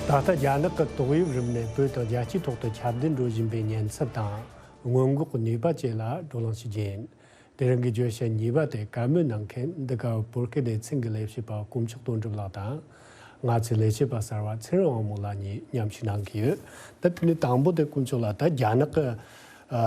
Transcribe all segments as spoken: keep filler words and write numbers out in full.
ད་ལྟ་རྒྱ་ནག་གི་ཏོག་དབྱིབས་རིམས་ནད་བོད་དང་རྒྱལ་སྤྱིའི་ཐོག་ཏུ་ཁྱབ་གདལ་འགྲོ་བཞིན་པའི་ཉེན་ཚབས་དང་སྔོན་འགོག་གི་ནུས་པ་བཅས་ལ་བགྲོ་གླེང་ཞུ་རྒྱུ་ཡིན། དེ་རིང་གི་བརྗོད་བྱ་གཉིས་པ་དེ་བཀའ་མོལ་གནང་མཁན་འདི་ག་བོད་སྐད་སྡེ་ཚན་གྱི་ལས་བྱེད་པ་དཀོན་མཆོག་དོན་གྲུབ་ལགས་དང་། ང་ཚོའི་ལས་བྱེད་པ་གསར་བ་ཚེ་རིང་དབང་མོ་ལགས་གཉིས་མཉམ་ཞུགས་གནང་གི་ཡོད། ད་དེ་ནས་དང་པོ་དེ་དཀོན་མཆོག་ལགས། ད་རྒྱ་ནག་གི་ཨ་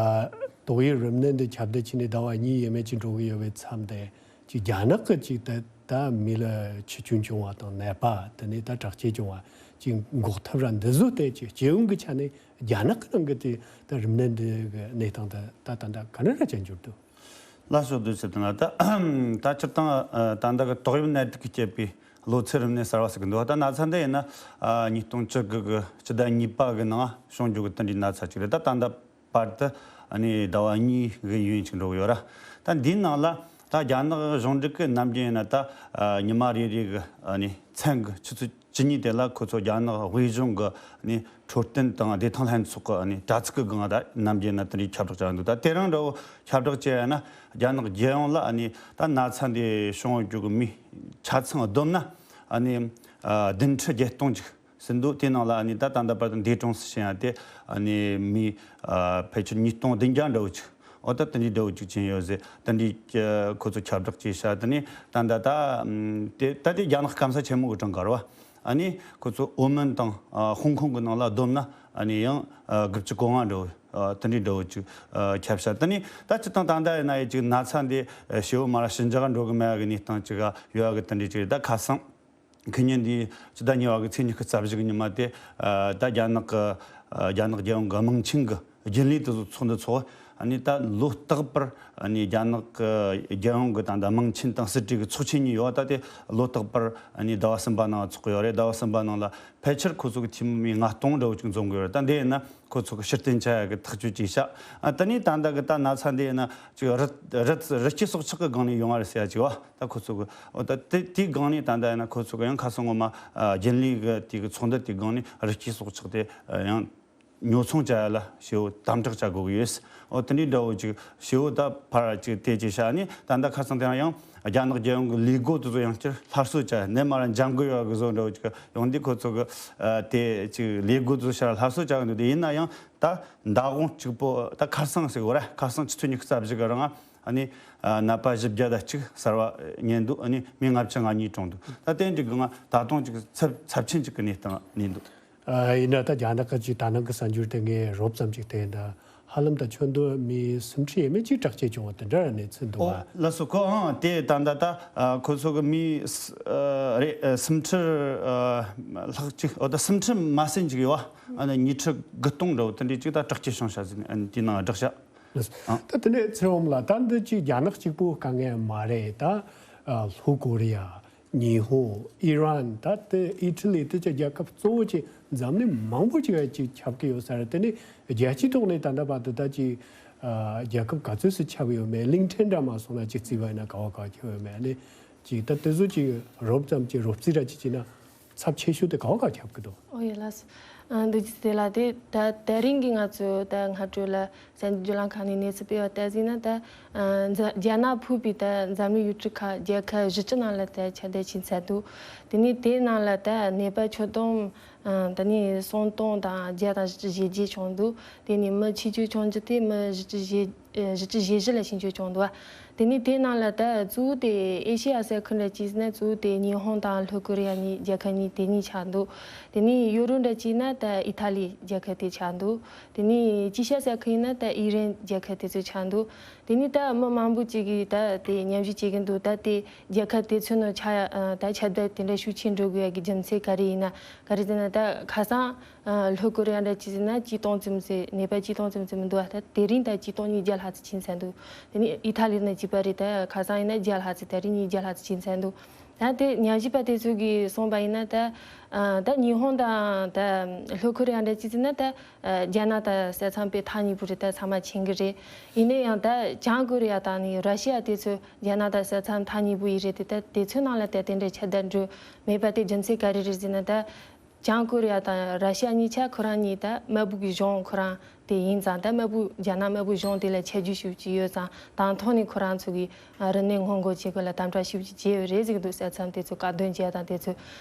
ཏོག་དབྱིབས་རིམས་ནད་འདི་ཁྱབ་གདལ་ཕྱིན་ནས་ཟླ་བ་གཉིས་ཡས་མས་ཅིག་འགྲོ་གི་ཡོད་པའི་མཚམས་དེ། ཅིག་རྒྱ་ནག་གི་ཅིག་ད་ད་མི་ལ་འཆི་སྐྱོན་བྱུང་བ་དང་ནད་པ་དེ་ནས་ད་དྲག་སྐྱེད་བྱུང་བ་ཅིག་འགོག་ཐབས་ར་འདི་བཟོ་སྟེ། ཅིག་སྤྱི་ཡོངས་ཀྱི་ཆ་ནས་རྒྱ་ནག་གི་ནང་གི་དེ་ད་རིམས་ནད་འདི་གི་གནས་སྟངས་དེ་ད་ད་ད་ག་འདྲ་ར་ཅན་འགྱུར་འདུག་ལ་སོགས་དུས་ཚོད་དང་ད་ད་སྤྱིར་བཏང་ད་ལྟ་གི་ཏོག་དབྱིབས་ནད་དུག་གིས་བསྐྱེད་པའི་གློ་ཚད་རིམས་ནད་གསར་བ་ཟེར་གི་འདུག་ད་ན་ཚ་འདི་ཡིན་ན་ཉིས་སྟོང་བཅུ་དགུ་གི་སྤྱི་ཟླ་གཉིས་པ་གི་ནང་བྱུང་རྒྱུ་གི་དེ་འདྲའི་ན་ཚ་ཅིག་རེད། ད་ད་ལྟ་བར་དུ་ཨ་ནི་ཟླ་བ་གཉིས་གི་ཡུན་ཅིག་འགྲོ་གི་ཡོད་ར། ད་འདིའི་ནང་ལ་ད་རྒྱ་ནག་གཞུང་འབྲེལ་གི་ནམ་རྒྱུན་ཡིན་ན་ད་ཨ་ཉི་མ་རེ་རེ་གི་ཨ་ནི་མཚན་གི་ཆུ་ཚོད་བཅུ་གཉིས་དེ་ལ་ཁོ་ཚོ་རྒྱ་ནག་དབུས་གཞུང་གི་ཨ་ནི་འཕྲོད་བསྟེན་དང་བདེ་ཐང་ལྷན་ཚོགས་ཀྱི་ཨ་ནི་དྲ་ཚིགས་ཀྱི་སྒང་ད་ནམ་རྒྱུན་ཡིན་ན་དེ་འདྲའི་ཁྱབ་བསྒྲགས་བྱ་འདུག་ད་དེ་རིང་འདྲ་བོ་ཁྱབ་བསྒྲགས་བྱས་ཡིན་ན་རྒྱ་ནག་རྒྱལ་ཡོངས་ལ་ཨ་ནི་ད་ན་ཚ་འདི་བྱུང་རྒྱུ་གི་མིའི་ཆ་ཚང་བསྡོམས་ན་ཨ་ནི་ཨ་བདུན་ཁྲི་བརྒྱད་སྟོང་ཅིག་ཟིན་འདུག་དེའི་ནང་ལ་ཨ་ནི་ད་ད་ལྟ་བར་དུ་འདས་གྲོངས་སུ་ཕྱིན་ཡ་དེ་ཨ་ནི་མི་ཨ་ཕལ་ཆེར་ཉིས་སྟོང་བདུན་བརྒྱ་འདྲ་བོ་ཅིག་འོ་ད་དེ་འདྲའི་འདྲ་བོ་ཅིག་ཕྱིན་ཡོད་ཟེར། དེ་འདྲའི་ཁོ་ཚོ་ཁྱབ་བསྒྲགས་བྱས་ཤག་དེ་ནས་ད་ད་ད་དེ་ད་དེ་རྒྱ་ནག་སྐམ་ས་ཆེན་མོ་གི་གྲངས་ཀ་རེད་བ། ཨ་ནི་ཁོ་ཚོ་ཨོ་མན་དང་ཨ་ཧོང་ཀོང་གི་ནང་ལ་བསྡོམས་ན་ཨ་ནི་ཡང་ཨ་དགུ་བཅུ་གོ་ལྔ་འདྲ་བོ་ཨ་དེ་འདྲའི་འདྲ་བོ་ཅིག་ཨ་ཁྱབ་ཤག་དེ་ནས་ད་སྤྱིར་བཏང་ད་ལྟ་ཡིན་ན་ཡང་ཅིག་ན་ཚ་འདི་ཨ་ཞེ་བོ་མར་ཞི་འཇགས་འགྲོ་གི་མེད་གི་གནས་སྟངས་ཅིག་ཡོད་གི་དེ་འདྲའི་ཅིག་རེད། ད་ཁ་སང་ཁ་ཉིན་འདི་སྤྱི་ཟླ་གཉིས་པ་གི་ཚེས་ཉི་ཤུ་རྩ་བཞི་གི་ཉི་མ་དེ་ཨ་ད་རྒྱ་ནག་གི་ཨ་རྒྱ་ནག་རྒྱལ་ཡོངས་ཀྱི་དམངས་ཆེན་གྱི་རྒྱུན་ལས་དེ་ཚོ་ཚོགས་འདུ་ཚོགས། ཨ་ནི་ད་ལོ་རྟག་པར་ཨ་ནི་རྒྱ་ནག་གི་རྒྱལ་ཡོངས་ཀྱི་ད་ད་དམངས་ཆེན་དང་སྲིད་གྲོས་ཀྱི་ཚོགས་ཆེན་གཉིས་ཡོད་པ། ད་དེ་ལོ་རྟག་པར་ཨ་ནི་ཟླ་བ་གསུམ་པ་ནང་ཚོགས་ཀྱི་ཡོད་རེད། ཟླ་བ་གསུམ་པ་ནང་ལ་ཕལ་ཆེར་ཁོ་ཚོ་གི་འཐུས་མི་ལྔ་སྟོང་འདྲ་བོ་ཅིག་འཛོམས་ཀྱི་ཡོད་རེད། ད་འདི་ཡིན་ན་ཁོ་ཚོ་གི་ཕྱིར་འཐེན་བྱ་ཡ་གི་ཐག་གཅོད་བྱས་ཤག་ཨ་དེ་ནས་ད་ལྟ་གི་ད་ན་ཚ་འདི་ཡིན་ན་ཅིག་རི་རི་རི་སྐྱེས་སྲོག་ཆགས་ཀྱི་སྒང་ནས་ཡོང་བ་རེད་ཟེར་ཡ་ཅིག་བ། ད་ཁོ་ཚོ་གི་འོ་ད་དེ་དེའི་སྒང་ནས་ད་ལྟ་ཡིན་ན་ཁོ་ཚོ་གི་ཡང་ཁ་སང་ངོ་མ་ཨ་རྒྱུན་ལས་གི་དེ་གི་ཚོགས་འདུ་དེའི་སྒང་ནས་རི་སྐྱེས་སྲོག་ཆགས་དེ་ཡང་ཉོ་ཚོང་བྱ་ཡ་ལ་ཞེ་བོ་དམ་དྲག་བྱ་དགོས་ཀྱི་ཡོད། འོ་དེ་འདྲའི་འདྲ་བོ་ཅིག་ཞེ་བོ་ད་ཕར་ཅིག་དེ་ཅིག་བྱ་ནས་ད་ལྟ་ཁ་སང་དེ་རིང་ཡང་རྒྱ་ནག་རྒྱལ་ཡོངས་ཀྱི་ལས་སྒོ་དེ་ཚོ་ཡང་བསྐྱར་སླར་གསོ་བྱ་ནས་མར་འགྱངས་ཀྱི་ཡོད་གི་བཟོ་འདྲ་བོ་ཅིག་ཡོང་དུས་ཁོ་ཚོ་གི་ཨ་དེ་ཅིག་ལས་སྒོ་དེ་ཚོ་ཕྱིར་སླར་གསོ་བྱ་གི་འདུག་དེ་ཡིན་ན་ཡང་ད་མདང་དགོང་གཅིག་པོ་ད་ཁ་སང་ཟེར་གོ་ར། ཁ་སང་ཆུ་ཚོད་ཉི་ཤུ་རྩ་བཞི་གི་རིང་ཨ་ནི་ཨ་ནད་པ་བཞི་བརྒྱ་དང་གཅིག་གསར་བ་རྙེད་འདུག་ཨ་ནི་མི་ལྔ་བཅུ་ང་གཉིས་གྲོངས་འདུག་ད་དེ་འདྲའི་སྒང་ད་དུང་ཅིག་ཚབས་ཚབས་ཆེན་ཅིག་གི་གནས་སྟངས་གནས་འདུག་ཨ་ཡིན་ན་ད་རྒྱ་ནག་གི་ཅིག་ད་ནང་གི་གསར་འགྱུར་དེ་ངས་རོབ་ཙམ་ཅིག་བལྟས་ན། ཧ་ལམ་ད་ཆུ་མདོ་མི་སུམ་ཁྲི་ཡས་མས་ཅིག་དྲག་སྐྱེད་བྱུང་བ་དེ་འདྲ་གནས་ཚུལ་འདུག་ཨོ་བ། ལགས་སོ། ཁོ་ཨང་དེ་ད་ད་ད་ཨ་ཁོ་ཚོ་གི་མི་ཨ་རེ་ཨ་སུམ་ཁྲི་ཨ་ལྷག་ཅིག་ཨོ་ད་སུམ་ཁྲི་མ་ཟིན་ཅིག་ཡོད་བ། ཨ་ནི་ཉི་ཁྲི་དགུ་སྟོང་འདྲ་བོ་དེ་འདྲའི་ཅིག་ད་དྲག་སྐྱེད་བྱུང་ཤག་ཟིན་ཨ་ནི་དེའི་ནང་བསྒྲགས་ཤག་ལགས་སོ། ཨ་ད་དེ་ནས་ཚེ་རིང་ལགས། ད་འདི་ཅིག་རྒྱ་ནག་གཅིག་པོ་དཀའ་ངལ་མ་རེད། ད་ཨ་ལྷོ་ཀོ་རི་ཡ། ཉི་ཧོང་། ཨི་རན། ད་ལྟ་ཨི་ཊ་ལི་དེ་ཚོ་རྒྱལ་ཁབ་གཙོ་བོ་ཅིག་འཛམ་གླིང་མང་པོ་ཅིག་ལ་ཅིག་ཁྱབ་ཀྱི་ཡོད་ས་རེད། དེ་ནས་རྒྱལ་སྤྱིའི་ཐོག་ནས་ད་ལྟ་བར་དུ་ད་ཅིག་ཨ་རྒྱལ་ཁབ་ག་ཚོད་སུ་ཁྱབ་ཡོད་མེད། གླིང་ཕྲན་འདྲ་མ་སོང་ན་ཅིག་བརྩིས་པ་ཡིན་ན་ག་བ་ག་ཁྱབ་ཡོད་མེད། ཨ་ནི་ཅིག་ད་དེ་ཚོ་ཅིག་རོབ་ཙམ་ཅིག་རོབ་རྩིས་འདྲ་ཅིག་བྱས་ན་ཚབས་ཆེ་ཤོས་དེ་ག་བ་ག་ཁྱབ་ཀྱི་འདུག་ཨོ་ཡ་ལགས་སོ། ཨ་འདི་ཅི་དེ་ལ་དེ་ད་དེ་རིང་གི་ང་ཚོ་ད་སྔ་དྲོ་ལ་གསར་འགྱུར་བརྒྱུད་ལམ་ཁག་ནས་གནས་ཚུལ་སྤེལ་བ་ལྟར་ཟིན་ན། ད་ཨ་འཛ་རྒྱ་ནག་ཕུད་པའི་ད་འཛམ་གླིང་ཡུལ་གྲུ་ཁག་རྒྱལ་ཁབ་བཞི་བཅུ་ནང་ལ་ད་ཁྱབ་གདལ་ཕྱིན་ཚར་འདུག་དེ་ནས་དེའི་ནང་ལ་ད་ནད་པ་ཁྱོན་བསྡོམས་ཨ་ད་ནི་སུམ་སྟོང་དང་བརྒྱ་དང་བཞི་བཅུ་ཞེ་བརྒྱད་བྱུང་འདུག་དེ་ནས་མི་ཆིག་བརྒྱ་བྱུང་རྒྱུ་དེ་མི་བཞི་བཅུ་ཞེ་ཨ་བཞི་བཅུ་ཞེ་བཞི་ལ་ཕྱིན་ཆད་བྱུང་འདུག་དེ་ནས་དེའི་ནང་ལ་ད་གཙོ་བོ་དེ་ཨེ་ཤེ་ཡ་ས་ཁུལ་འདྲ་ཅིག་ཟིན་ན་གཙོ་བོ་དེ་ཉི་ཧོང་དང་ལྷོ་ཀོ་རི་ཡ་གཉིས། རྒྱལ་ཁབ་གཉིས་དེ་གཉིས་ཆགས་འདུག་དེ་ནས་ཡོ་རོབ་འདྲ་ཅིག་ན་ད་ཨི་ཐ་ལི་རྒྱལ་ཁབ་དེ་ཆགས་འདུག་དེ་ནས་དཀྱིལ་ཤར་ས་ཁུལ་ཡིན་ན་ད་ཨི་རན་རྒྱལ་ཁབ་དེ་ཚོ་ཆགས་འདུག་དེ་ནས་ད་མི་མང་པོ་ཅིག་གིས་ད་དེ་ཉམས་ཞིབ་བྱེད་ཀྱི་འདུག་ད་དེ་རྒྱལ་ཁབ་དེ་ཚོའི་ནང་ཆ་ད་ཁྱབ་གདལ་དེ་འདྲ་ཤུགས་ཆེན་འགྲོ་དགོས་ཡ་གི་རྒྱུ་མཚན་ག་རེ་ཡིན་ན། ག་རེ་ཟེར་ན་ད་ཁ་སང་ཨ་ལྷོ་ཀོ་རི་ཡ་འདྲ་ཅིག་ཟེར་ན་ཆིག་སྟོང་ཙམ་ཟེར། ནད་པ་ཆིག་སྟོང་ཙམ་ཟེར་མི་འདུག་བ། ད་དེ་རིང་ད་ཆིག་སྟོང་ཉིས་བརྒྱ་ལྷག་ཙམ་ཕྱིན་ཚར་འདུག་དེ་ནས་ཨི་ཐ་ལི་ནས་གཅིག་པ་རེད། ད་ཁ་སང་ཡིན་ན་བརྒྱ་ལྷག་ཙམ། དེ་རིང་ཉིས་བརྒྱ་ལྷག་ཙམ་ཕྱིན་ཚར་འདུག་ད་དེ་ཉམས་ཞིབ་པ་དེ་ཚོ་གིས་གསུངས་པ་ཡིན་ན་ད་ཨ་ད་ཉི་ཧོང་དང་ད་ལྷོ་ཀོ་རི་ཡ་འདྲ་ཅིག་ཟེར་ན་ད་ཨ་རྒྱ་ནག་དང་ས་མཚམས་དཔེ་ཐག་ཉེ་པོ་རེད། ད་ཚང་མ་མཁྱེན་གི་རེད། ཡིན་ན་ཡང་ད་བྱང་ཀོ་རི་ཡ་དང་ནི་ར་ཤི་ཡ་དེ་ཚོ་རྒྱ་ནག་དང་ས་མཚམས་ཐག་ཉེ་པོ་ཡིན་རེད་དེ། ད་དེ་ཚོའི་ནང་ལ་ད་དེ་འདྲའི་ཁྱབ་གདལ་འགྲོ་མེད་པ་དེ་རྒྱུ་མཚན་ག་རེ་རེད་ཟེར་ན་ད། བྱང་ཀོ་རི་ཡ་དང་ར་ཤི་ཡ་གཉིས་ཆ་ཁོ་རང་གཉིས་ད་མ་འབོད་ཀྱི་གཞུང་ཁོ་རང་ དེ་ཡིན་ཙང་ད་དམར་པོ་རྒྱ་ནག་དམར་པོ་གཞུང་དེ་ལ་ཆ་རྒྱུས་ཞེ་པོ་ཅིག་ཡོད་ཙང་དང་ཐོག་ནས་ཁོ་རང་ཚོ་གིས་ཨ་རིམས་ནད་སྔོན་འགོག་བྱེད་དགོས་ལ་དམ་དྲག་ཞེ་པོ་ཅིག་བྱས་ཡོད་རེད་ཟེར་གི་འདུག་ས་མཚམས་དེ་ཚོ་བཀག་སྡོམ་བྱས་དང་དེ་ཚོ་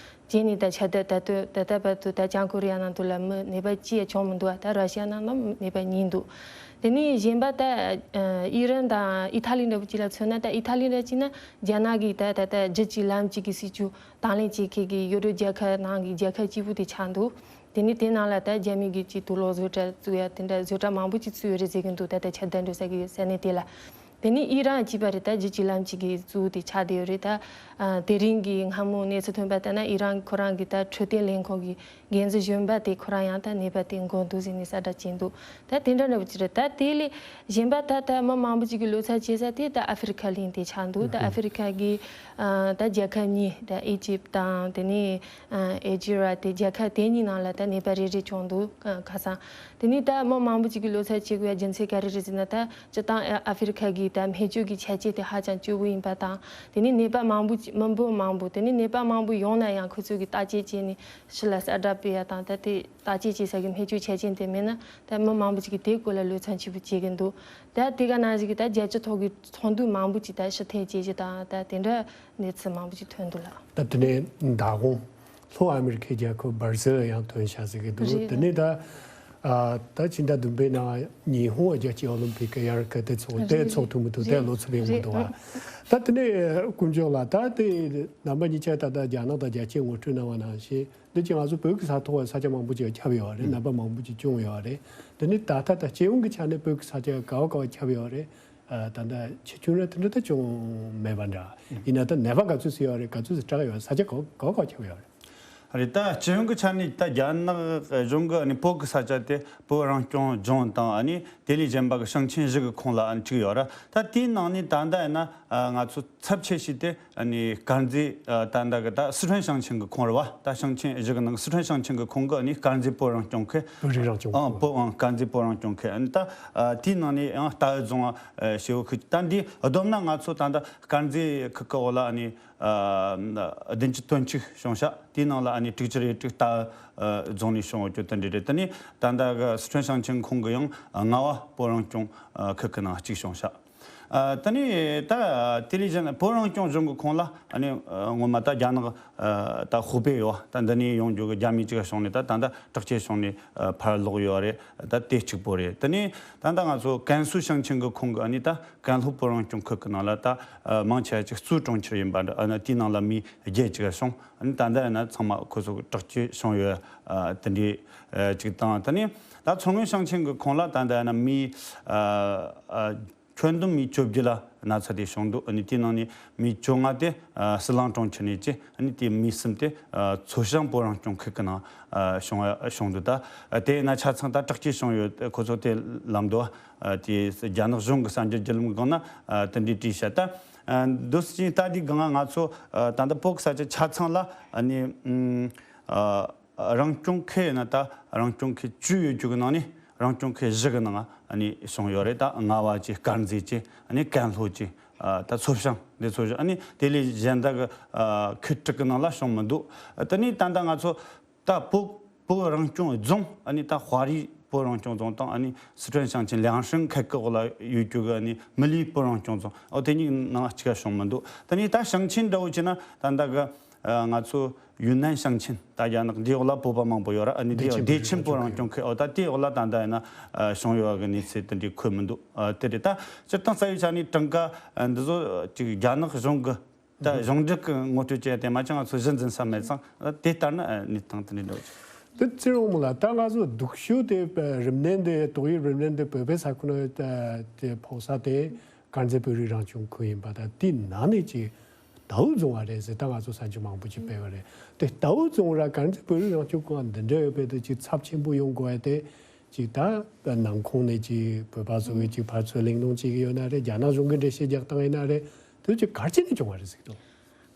བྱས་ནས་ད་ཆ་ད་ད་དུ་ད་ལྟ་བར་དུ་ད་བྱང་ཀོ་རི་ཡ་ནང་དུ་ལ་མི་ནད་པ་གཅིག་ཡང་བྱུང་མི་འདུག་ད་ར་ཤི་ཡ་ནང་ལ་ནད་པ་གཉིས་འདུག་དེ་ནས་གཞན་པ་ད་ཨི་རན་དང་ཨི་ཐ་ལི་འདྲ་པོ་ཅིག་ལ་མཚོན་ན་ད་ཨི་ཐ་ལི་འདྲ་ཅིག་ན་རྒྱ་ནག་གིས་ད་ད་ད་རྒྱུད་གཅིག་ལམ་གཅིག་གི་སྲིད་བྱུས་དང་ལེན་བྱེད་མཁན་གྱི་ཡུ་རོབ་རྒྱལ་ཁབ་ནང་གི་རྒྱལ་ཁབ་གཅིག་པུ་དེ་ཆགས་འདུག་དེ་ནས་དེ་ནང་ལ་ད་རྒྱ་མི་གི་ཅིག་དུག་ལོག་བཟོ་གྲྭ་བཙུགས་ཡ་དེ་འདྲ་བཟོ་གྲྭ་མང་པོ་ཅིག་བཙུགས་ཡོད་རེད་ཟེར་གྱི་འདུག་ད་ལྟ་ཆ་བརྡ་འགྲོ་ས་གི་ས་གནས་དེ་ལ། དེ་ནས་ཨི་རན་གཅིག་པ་རེད། ད་རྒྱུད་གཅིག་ལམ་གཅིག་གི་བཙུགས་དེ་ཆགས་བསྡད་ཡོད་རེད། ད་དེ་རིང་གི་སྔ་མོ་གནས་ཚུལ་ཐོན་པ་ལྟར་ན་ཨི་རན་ཁོ་རང་གི་ད་འཕྲོད་བསྟེན་ལས་ཁུངས་ཀྱི་འགན་འཛིན་གཞོན་པ་དེ་ཁོ་རང་ཡང་ད་ནད་པ་དེ་འགོས་འདུག་ཟེར་ནས་གསལ་བསྒྲགས་བྱས་འདུག་ད་དེ་འདྲ་འདྲ་པོ་ཅིག་རེད། ད་དེ་ལས་གཞན་པ་ད་ད་མི་མང་པོ་ཅིག་གི་བློ་འཚབ་བྱེད་ས་དེ་ད་ཨ་ཧྥེ་རི་ཁ་གླིང་དེ་ཆགས་འདུག་ད་ཨ་ཧྥེ་རི་ཁ་གི་ད་རྒྱལ་ཁབ་གཉིས་ད་ཨི་ཇིབ་དང་དེ་ནས་ཨེ་ཇི་ར་དེ་རྒྱལ་ཁབ་དེ་གཉིས་ནང་ལ་ད་ནད་པ་རེ་རེ་བྱུང་འདུག་ཁ་སང་། དེ་ནས་ད་མི་མང་པོ་ཅིག་གི་བློ་འཚབ་བྱེད་དགོས་པའི་རྒྱུ་མཚན་ག་རེ་རེད་ཟེར་ན། ད་སྤྱིར་བཏང་ཨ་ཧྥེ་རི་ཁ་གི་ད་སྨན་བཅོས་ཀྱི་ཆ་རྐྱེན་དེ་ཧ་ཅང་སྐྱོ་པོ་ཡིན་པ་དང་། དེ་ནས་ནད་པ་མང་པོ་ཅིག་མི་འབོར་མང་པོ་དེ་ནས་ནད་པ་མང་པོ་ཡོང་ན་ཡང་ཁོ་ཚོ་གི་བརྟག་དཔྱད་བྱས་ནས་ཕྱི་ལ་གསལ་བསྒྲགས་སྤེལ་ཡ་དང་། ད་དེ་བརྟག་དཔྱད་བྱེད་ས་གི་སྨན་བཅོས་ཆ་རྐྱེན་དེ་མེད་ན་ད་མི་མང་པོ་ཅིག་གིས་དེའི་སྐོར་ལ་བློ་འཚབ་ཆེན་པོ་བྱེད་ཀྱི་འདུག་ད་དེ་ག་ནང་བཞིན་གྱི་ད་རྒྱལ་སྤྱི་ཐོག་གི་ཚོགས་འདུ་མང་པོ་ཅིག་ད་ཕྱིར་འཐེན་བྱེད་རྒྱུ་དང་ད་དེ་འདྲ་གནས་ཚུལ་མང་པོ་ཅིག་ཐོན་འདུག་ལགས། ད་དེ་ནས་མདང་དགོང་ལྷོ་ཨ་མི་རི་ཁའི་རྒྱལ་ཁབ་སྦར་ཟིལ་ལ་ཡང་ཐོན་ཤག་ཟེར་གྱི་འདུག་རེད། དེ་ནས་ད་ཨ་ད་ཕྱི་ཟླ་བདུན་པའི་ནང་ཉི་ཧོང་རྒྱལ་སྤྱིའི་ཨོ་ལིམ་པིག་གི་ཡར་སྐད་དེ་ཚོགས་དེ་རེད། ཚོགས་ཐུབ་མི་ཐུབ་དེ་རེད། ལོ་ཚོད་ཡོང་མི་རེད། འདུག་བ། ཨ། ད་དེ་ནས་དཀོན་མཆོག་ལགས། ད་དེ་རྣམ་པ་གཉིས་ཆ་ད་ལྟ་རྒྱ་ནག་དང་རྒྱལ་སྤྱིའི་ངོ་སྤྲོད་གནང་བ་ནང་བཞིན་འདི་ཅིག་ང་ཚོ་བོད་ཀྱི་ས་ཐོག་ས་ཆ་མང་པོ་ཅིག་ཁྱབ་ཡོད་རེད། རྣམ་པ་མང་པོ་ཅིག་བྱུང་ཡོད་རེད། དེ་ནས་ད་ལྟ་ད་སྤྱི་ཡོངས་ཀྱི་ཆ་ནས་བོད་ཀྱི་ས་ཆ་ག་བ་ག་བ་ཁྱབ་ཡོད་རེད། ཨ། ད་ལྟ་ཆེ་ཆུང་ར་དེ་འདྲ་ད་བྱུང་མེད་པ་འདྲ། ཡིན་ན་ད་ནད་པ་ག་ཚོད་ཙམ་ཡོད་རེད། ག་ཚོད་ཙམ་དྲག་ཡོད་རེད། ས་ཆ་ག་བ་ག་བ་ཁྱབ་ཡོད་རེད། རེད། ད་སྤྱི་ཡོངས་ཀྱི་ཆ་ནས་ད་རྒྱ་ནག་གཞུང་གི་ནི་བོད་ཀྱི་ས་ཆ་དེ་བོད་རང་སྐྱོང་ལྗོངས་དང་ཨ་ནི་དེ་ལས་གཞན་པ་གི་ཞིང་ཆེན་བཞི་གི་ཁོངས་ལ་ཨ་ནི་བཅུག་ཡོད་ར། ད་དེའི་ནང་ནས་ད་ལྟ་ཡིན་ན་ང་ཚོ་ཚབས་ཆེ་ཤོས་དེ་ཨ་ནི་དཀར་མཛེས། ཨ། ད་ལྟ་གི་ད་སི་ཁྲོན་ཞིང་ཆེན་གྱི་ཁོངས་རེད་བ། ད་ཞིང་ཆེན་བཞི་གི་ནང་སི་ཁྲོན་ཞིང་ཆེན་གྱི་ཁོངས་གི་ཨ་ནི་དཀར་མཛེས་བོད་རང་སྐྱོང་ཁུལ། བོད་རིགས་རང་སྐྱོང་ཨང་ཁུལ། བོད་ཨང་དཀར་མཛེས་བོད་རང་སྐྱོང་ཁུལ། ཨ་ནི་ད་ཨ་དེའི་ནང་ནས་ཡང་རྟའུ་རྫོང་། ཨ། ཞེ་བོ་ཁུལ། ད་འདི་བསྡོམས་ན་ང་ཚོ་ད་ལྟ་དཀར་མཛེས་ཁུལ་གི་འོག་ལ་ཨ་ནི་ཨ་བདུན་ཅུ་དོན་གཅིག་བྱུང་ཤག་དེའི་ནང་ལ་ཨ་ནི་དྲུག་ཅུ་རེ་དྲུག་རྟའུ་རྫོང་ནས་བྱུང་ཡོད་རྒྱུ་དེ་འདྲ་རེད། དེ་ནས་ད་ལྟ་གི་སི་ཁྲོན་ཞིང་ཆེན་ཁོངས་གི་ཡང་རྔ་བ་བོད་རང་སྐྱོང་ཁུལ་གི་ནང་གཅིག་བྱུང་ཤག་ཨ། དེ་ནས་ད་དེ་ལས་གཞན་བོད་རང་སྐྱོང་ལྗོངས་ཀྱི་ཁོངས་ལ་ཨ་ནི་ངོ་མ་ད་རྒྱ་ནག་ད་ཧུའུ་པེ་ཡོད་བ། ད་འདི་ནས་ཡོང་རྒྱུ་གི་རྒྱ་མི་གཅིག་བྱུང་ནས་ད་ད་ལྟ་དྲག་ཆས་བྱུང་ནས་ཕར་ལོག་ཡོད་རེད། ད་དེ་གཅིག་པོ་རེད། དེ་ནས་ད་ལྟ་ང་ཚོ་ཀན་སུའུ་ཞིང་ཆེན་གྱི་ཁོངས་ཀྱི་ཨ་ནི་ད་ཀན་ལྷོ་བོད་རང་སྐྱོང་ཁུལ་གྱི་ནང་ལ་ད་མང་ཆེ་བ་ཅིག་གཙོས་གྲོང་ཁྱེར་ཡིན་པ་འདྲ། ཨ་ནི་དེའི་ནང་ལ་མི་བརྒྱད་ཅིག་བྱུང་། ཨ་ནི་ད་ལྟ་ཡིན་ན་ཚང་མ་ཁོ་ཚོ་དྲག་སྐྱེད་བྱུང་ཡོད། ཨ། དེ་འདྲའི་ཅིག་དང་། དེ་ནས་ད་མཚོ་སྔོན་ཞིང་ཆེན་གྱི་ཁོངས་ལ་ད་ལྟ་ཡིན་ན་མི་ཨ་ཨ་ཁྱོན་བསྡོམས་མི་བཅོ་བརྒྱད་ལ་ན་ཚ་དེ་བྱུང་འདུག་ཨ་ནི་དེའི་ནང་ནས་མི་བཅོ་ལྔ་དེ་ཨ་ཟི་ལིང་གྲོང་ཁྱེར་ནས་ཅིག་ཨ་ནི་དེ་མི་གསུམ་དེ་ཨ་མཚོ་བྱང་བོད་རང་སྐྱོང་ཁུལ་གྱི་ནང་ཨ་བྱུང་བ་བྱུང་འདུག་ད་དེ་ཡིན་ན་ཆ་ཚང་ད་དྲག་སྐྱེད་བྱུང་ཡོད། ཁོ་ཚོ་དེ་ལབ་འདུག་ཨ་དེ་རྒྱ་ནག་གཞུང་གི་གསར་འགྱུར་བརྒྱུད་ལམ་སྒང་ན་ཨ་དེ་འདྲའི་བྲིས་ཤག་ད་ཨ་འདུག་སེ་ད་དེའི་སྒང་ང་ཚོ་ཨ་ད་ལྟ་བོད་ཀྱི་ས་ཆ་ཆ་ཚང་ལ་ཨ་ནི་ཨ་རང་སྐྱོང་ཁུལ་ཡིན་ན་ད་རང་སྐྱོང་ཁུལ་བཅུ་ཡོད་རྒྱུ་གི་ནང་ནས་རང་སྐྱོང་ཁུལ་བཞི་གི་ནང་ཨ་ནི་བྱུང་ཡོད་རེད། ད་རྔ་བ་བཅས། དཀར་མཛེས་བཅས། ཨ་ནི་ཀན་ལྷོ་བཅས། ཨ་ད་མཚོ་བྱང་འདི་ཚོ་བཞི། ཨ་ནི་དེ་ལས་གཞན་དག་གི་ཨ་ཁུལ་དྲུག་གི་ནང་ལ་བྱུང་མི་འདུག་ཨ་དེ་ནས་ད་ལྟ་ང་ཚོ་ད་བོད་བོད་རང་སྐྱོང་རྫོང་། ཨ་ནི་ད་དཔའ་རིས་བོད་རང་སྐྱོང་རྫོང་དང་། ཨ་ནི་སི་ཁྲོན་ཞིང་ཆེན་ལིའང་ཧྲན་ཁུལ་གྱི་འོག་ལ་ཡོད་རྒྱུ་གི་ཨ་ནི་མི་ལི་བོད་རང་སྐྱོང་རྫོང་། ཨོ་དེ་གཉིས་ནང་གཅིག་ཀ་བྱུང་མི་འདུག་དེ་ནས་ད་ཞིང་ཆེན་འདྲ་བོ་བྱས་ན་ད་ལྟ་གི་ཨ་ང་ཚོ་ཡུན་ནན་ཞིང་ཆེན། ད་རྒྱ་ནག་འདིའི་འོག་ལ་བོད་པ་མང་པོ་ཡོད་ར། ཨ་ནི་བདེ་ཆེན་བདེ་ཆེན་བོད་རང་སྐྱོང་ཁུལ། ཨོ་ད་དེའི་འོག་ལ་ད་ལྟ་ཡིན་ན་ཨ་བྱུང་ཡོད་གི་གནས་ཚུལ་དེ་འདྲའི་འཁོད་མི་འདུག་ཨ་དེ་རེད། ད་སྤྱིར་བཏང་རྩ་བའི་ཆ་ནས་གྲངས་ཀ་ཨ་འདི་ཚོ་ཅིག་རྒྱ་ནག་གཞུང་གི་ད་གཞུང་འབྲེལ་གྱི་ངོ་སྤྲོད་བྱས་ཏེ་མ་ཅང་ང་ཚོ་གཞི་འཛིན་ས་མེད་ཙང་། དེ་ལྟར་ན་གནས་སྟངས་དེ་འདྲ་འགྲོ་ཆོག་དེ་ཚེ་རིང་མོ་ལགས། ད་ང་ཚོ་སྡུག་ཤོས་དེ་རིམས་ནད་འདི། ཏོག་དབྱིབས་རིམས་ནད་འདི་བོད་པའི་ས་ཁུལ་ནང་དེ་ཕོག་ས་དེ་དཀར་མཛེས་བོད་རིགས་རང་སྐྱོང་ཁུལ་ཡིན་པ། ད་དེའི་ནང་ནས་ཅིག་རྟའུ་རྫོང་བ་རེད་ཟེར། ད་ང་ཚོ་གསར་འགྱུར་མང་པོ་ཅིག་སྤེལ་བ་རེད། དེ་རྟའུ་རྫོང་ར་དཀར་མཛེས་བོད་རིགས་རང་སྐྱོང་ཁུལ་འདི་འདྲ་ཡོད་པའི་དེ་ཅིག་ཚབས་ཆེན་པོ་ཡོང་དགོས་ཡ་དེ། ཅིག་ད་ནང་ཁོངས་ནས་ཅིག་བོད་པ་ཚོ་གི་ཅིག་ཕར་ཚུར་གླེང་སློང་བྱེད་ཀྱི་ཡོད་ན་རེད། རྒྱ་ནག་གཞུང་གི་འགྲེལ་བཤད་རྒྱག་སྟངས་ཡིན་ན་རེད། དེ་ཅིག་ག་རེ་བྱས་ནས་བྱུང་བ་རེད་ཟེར་གི་འདུག་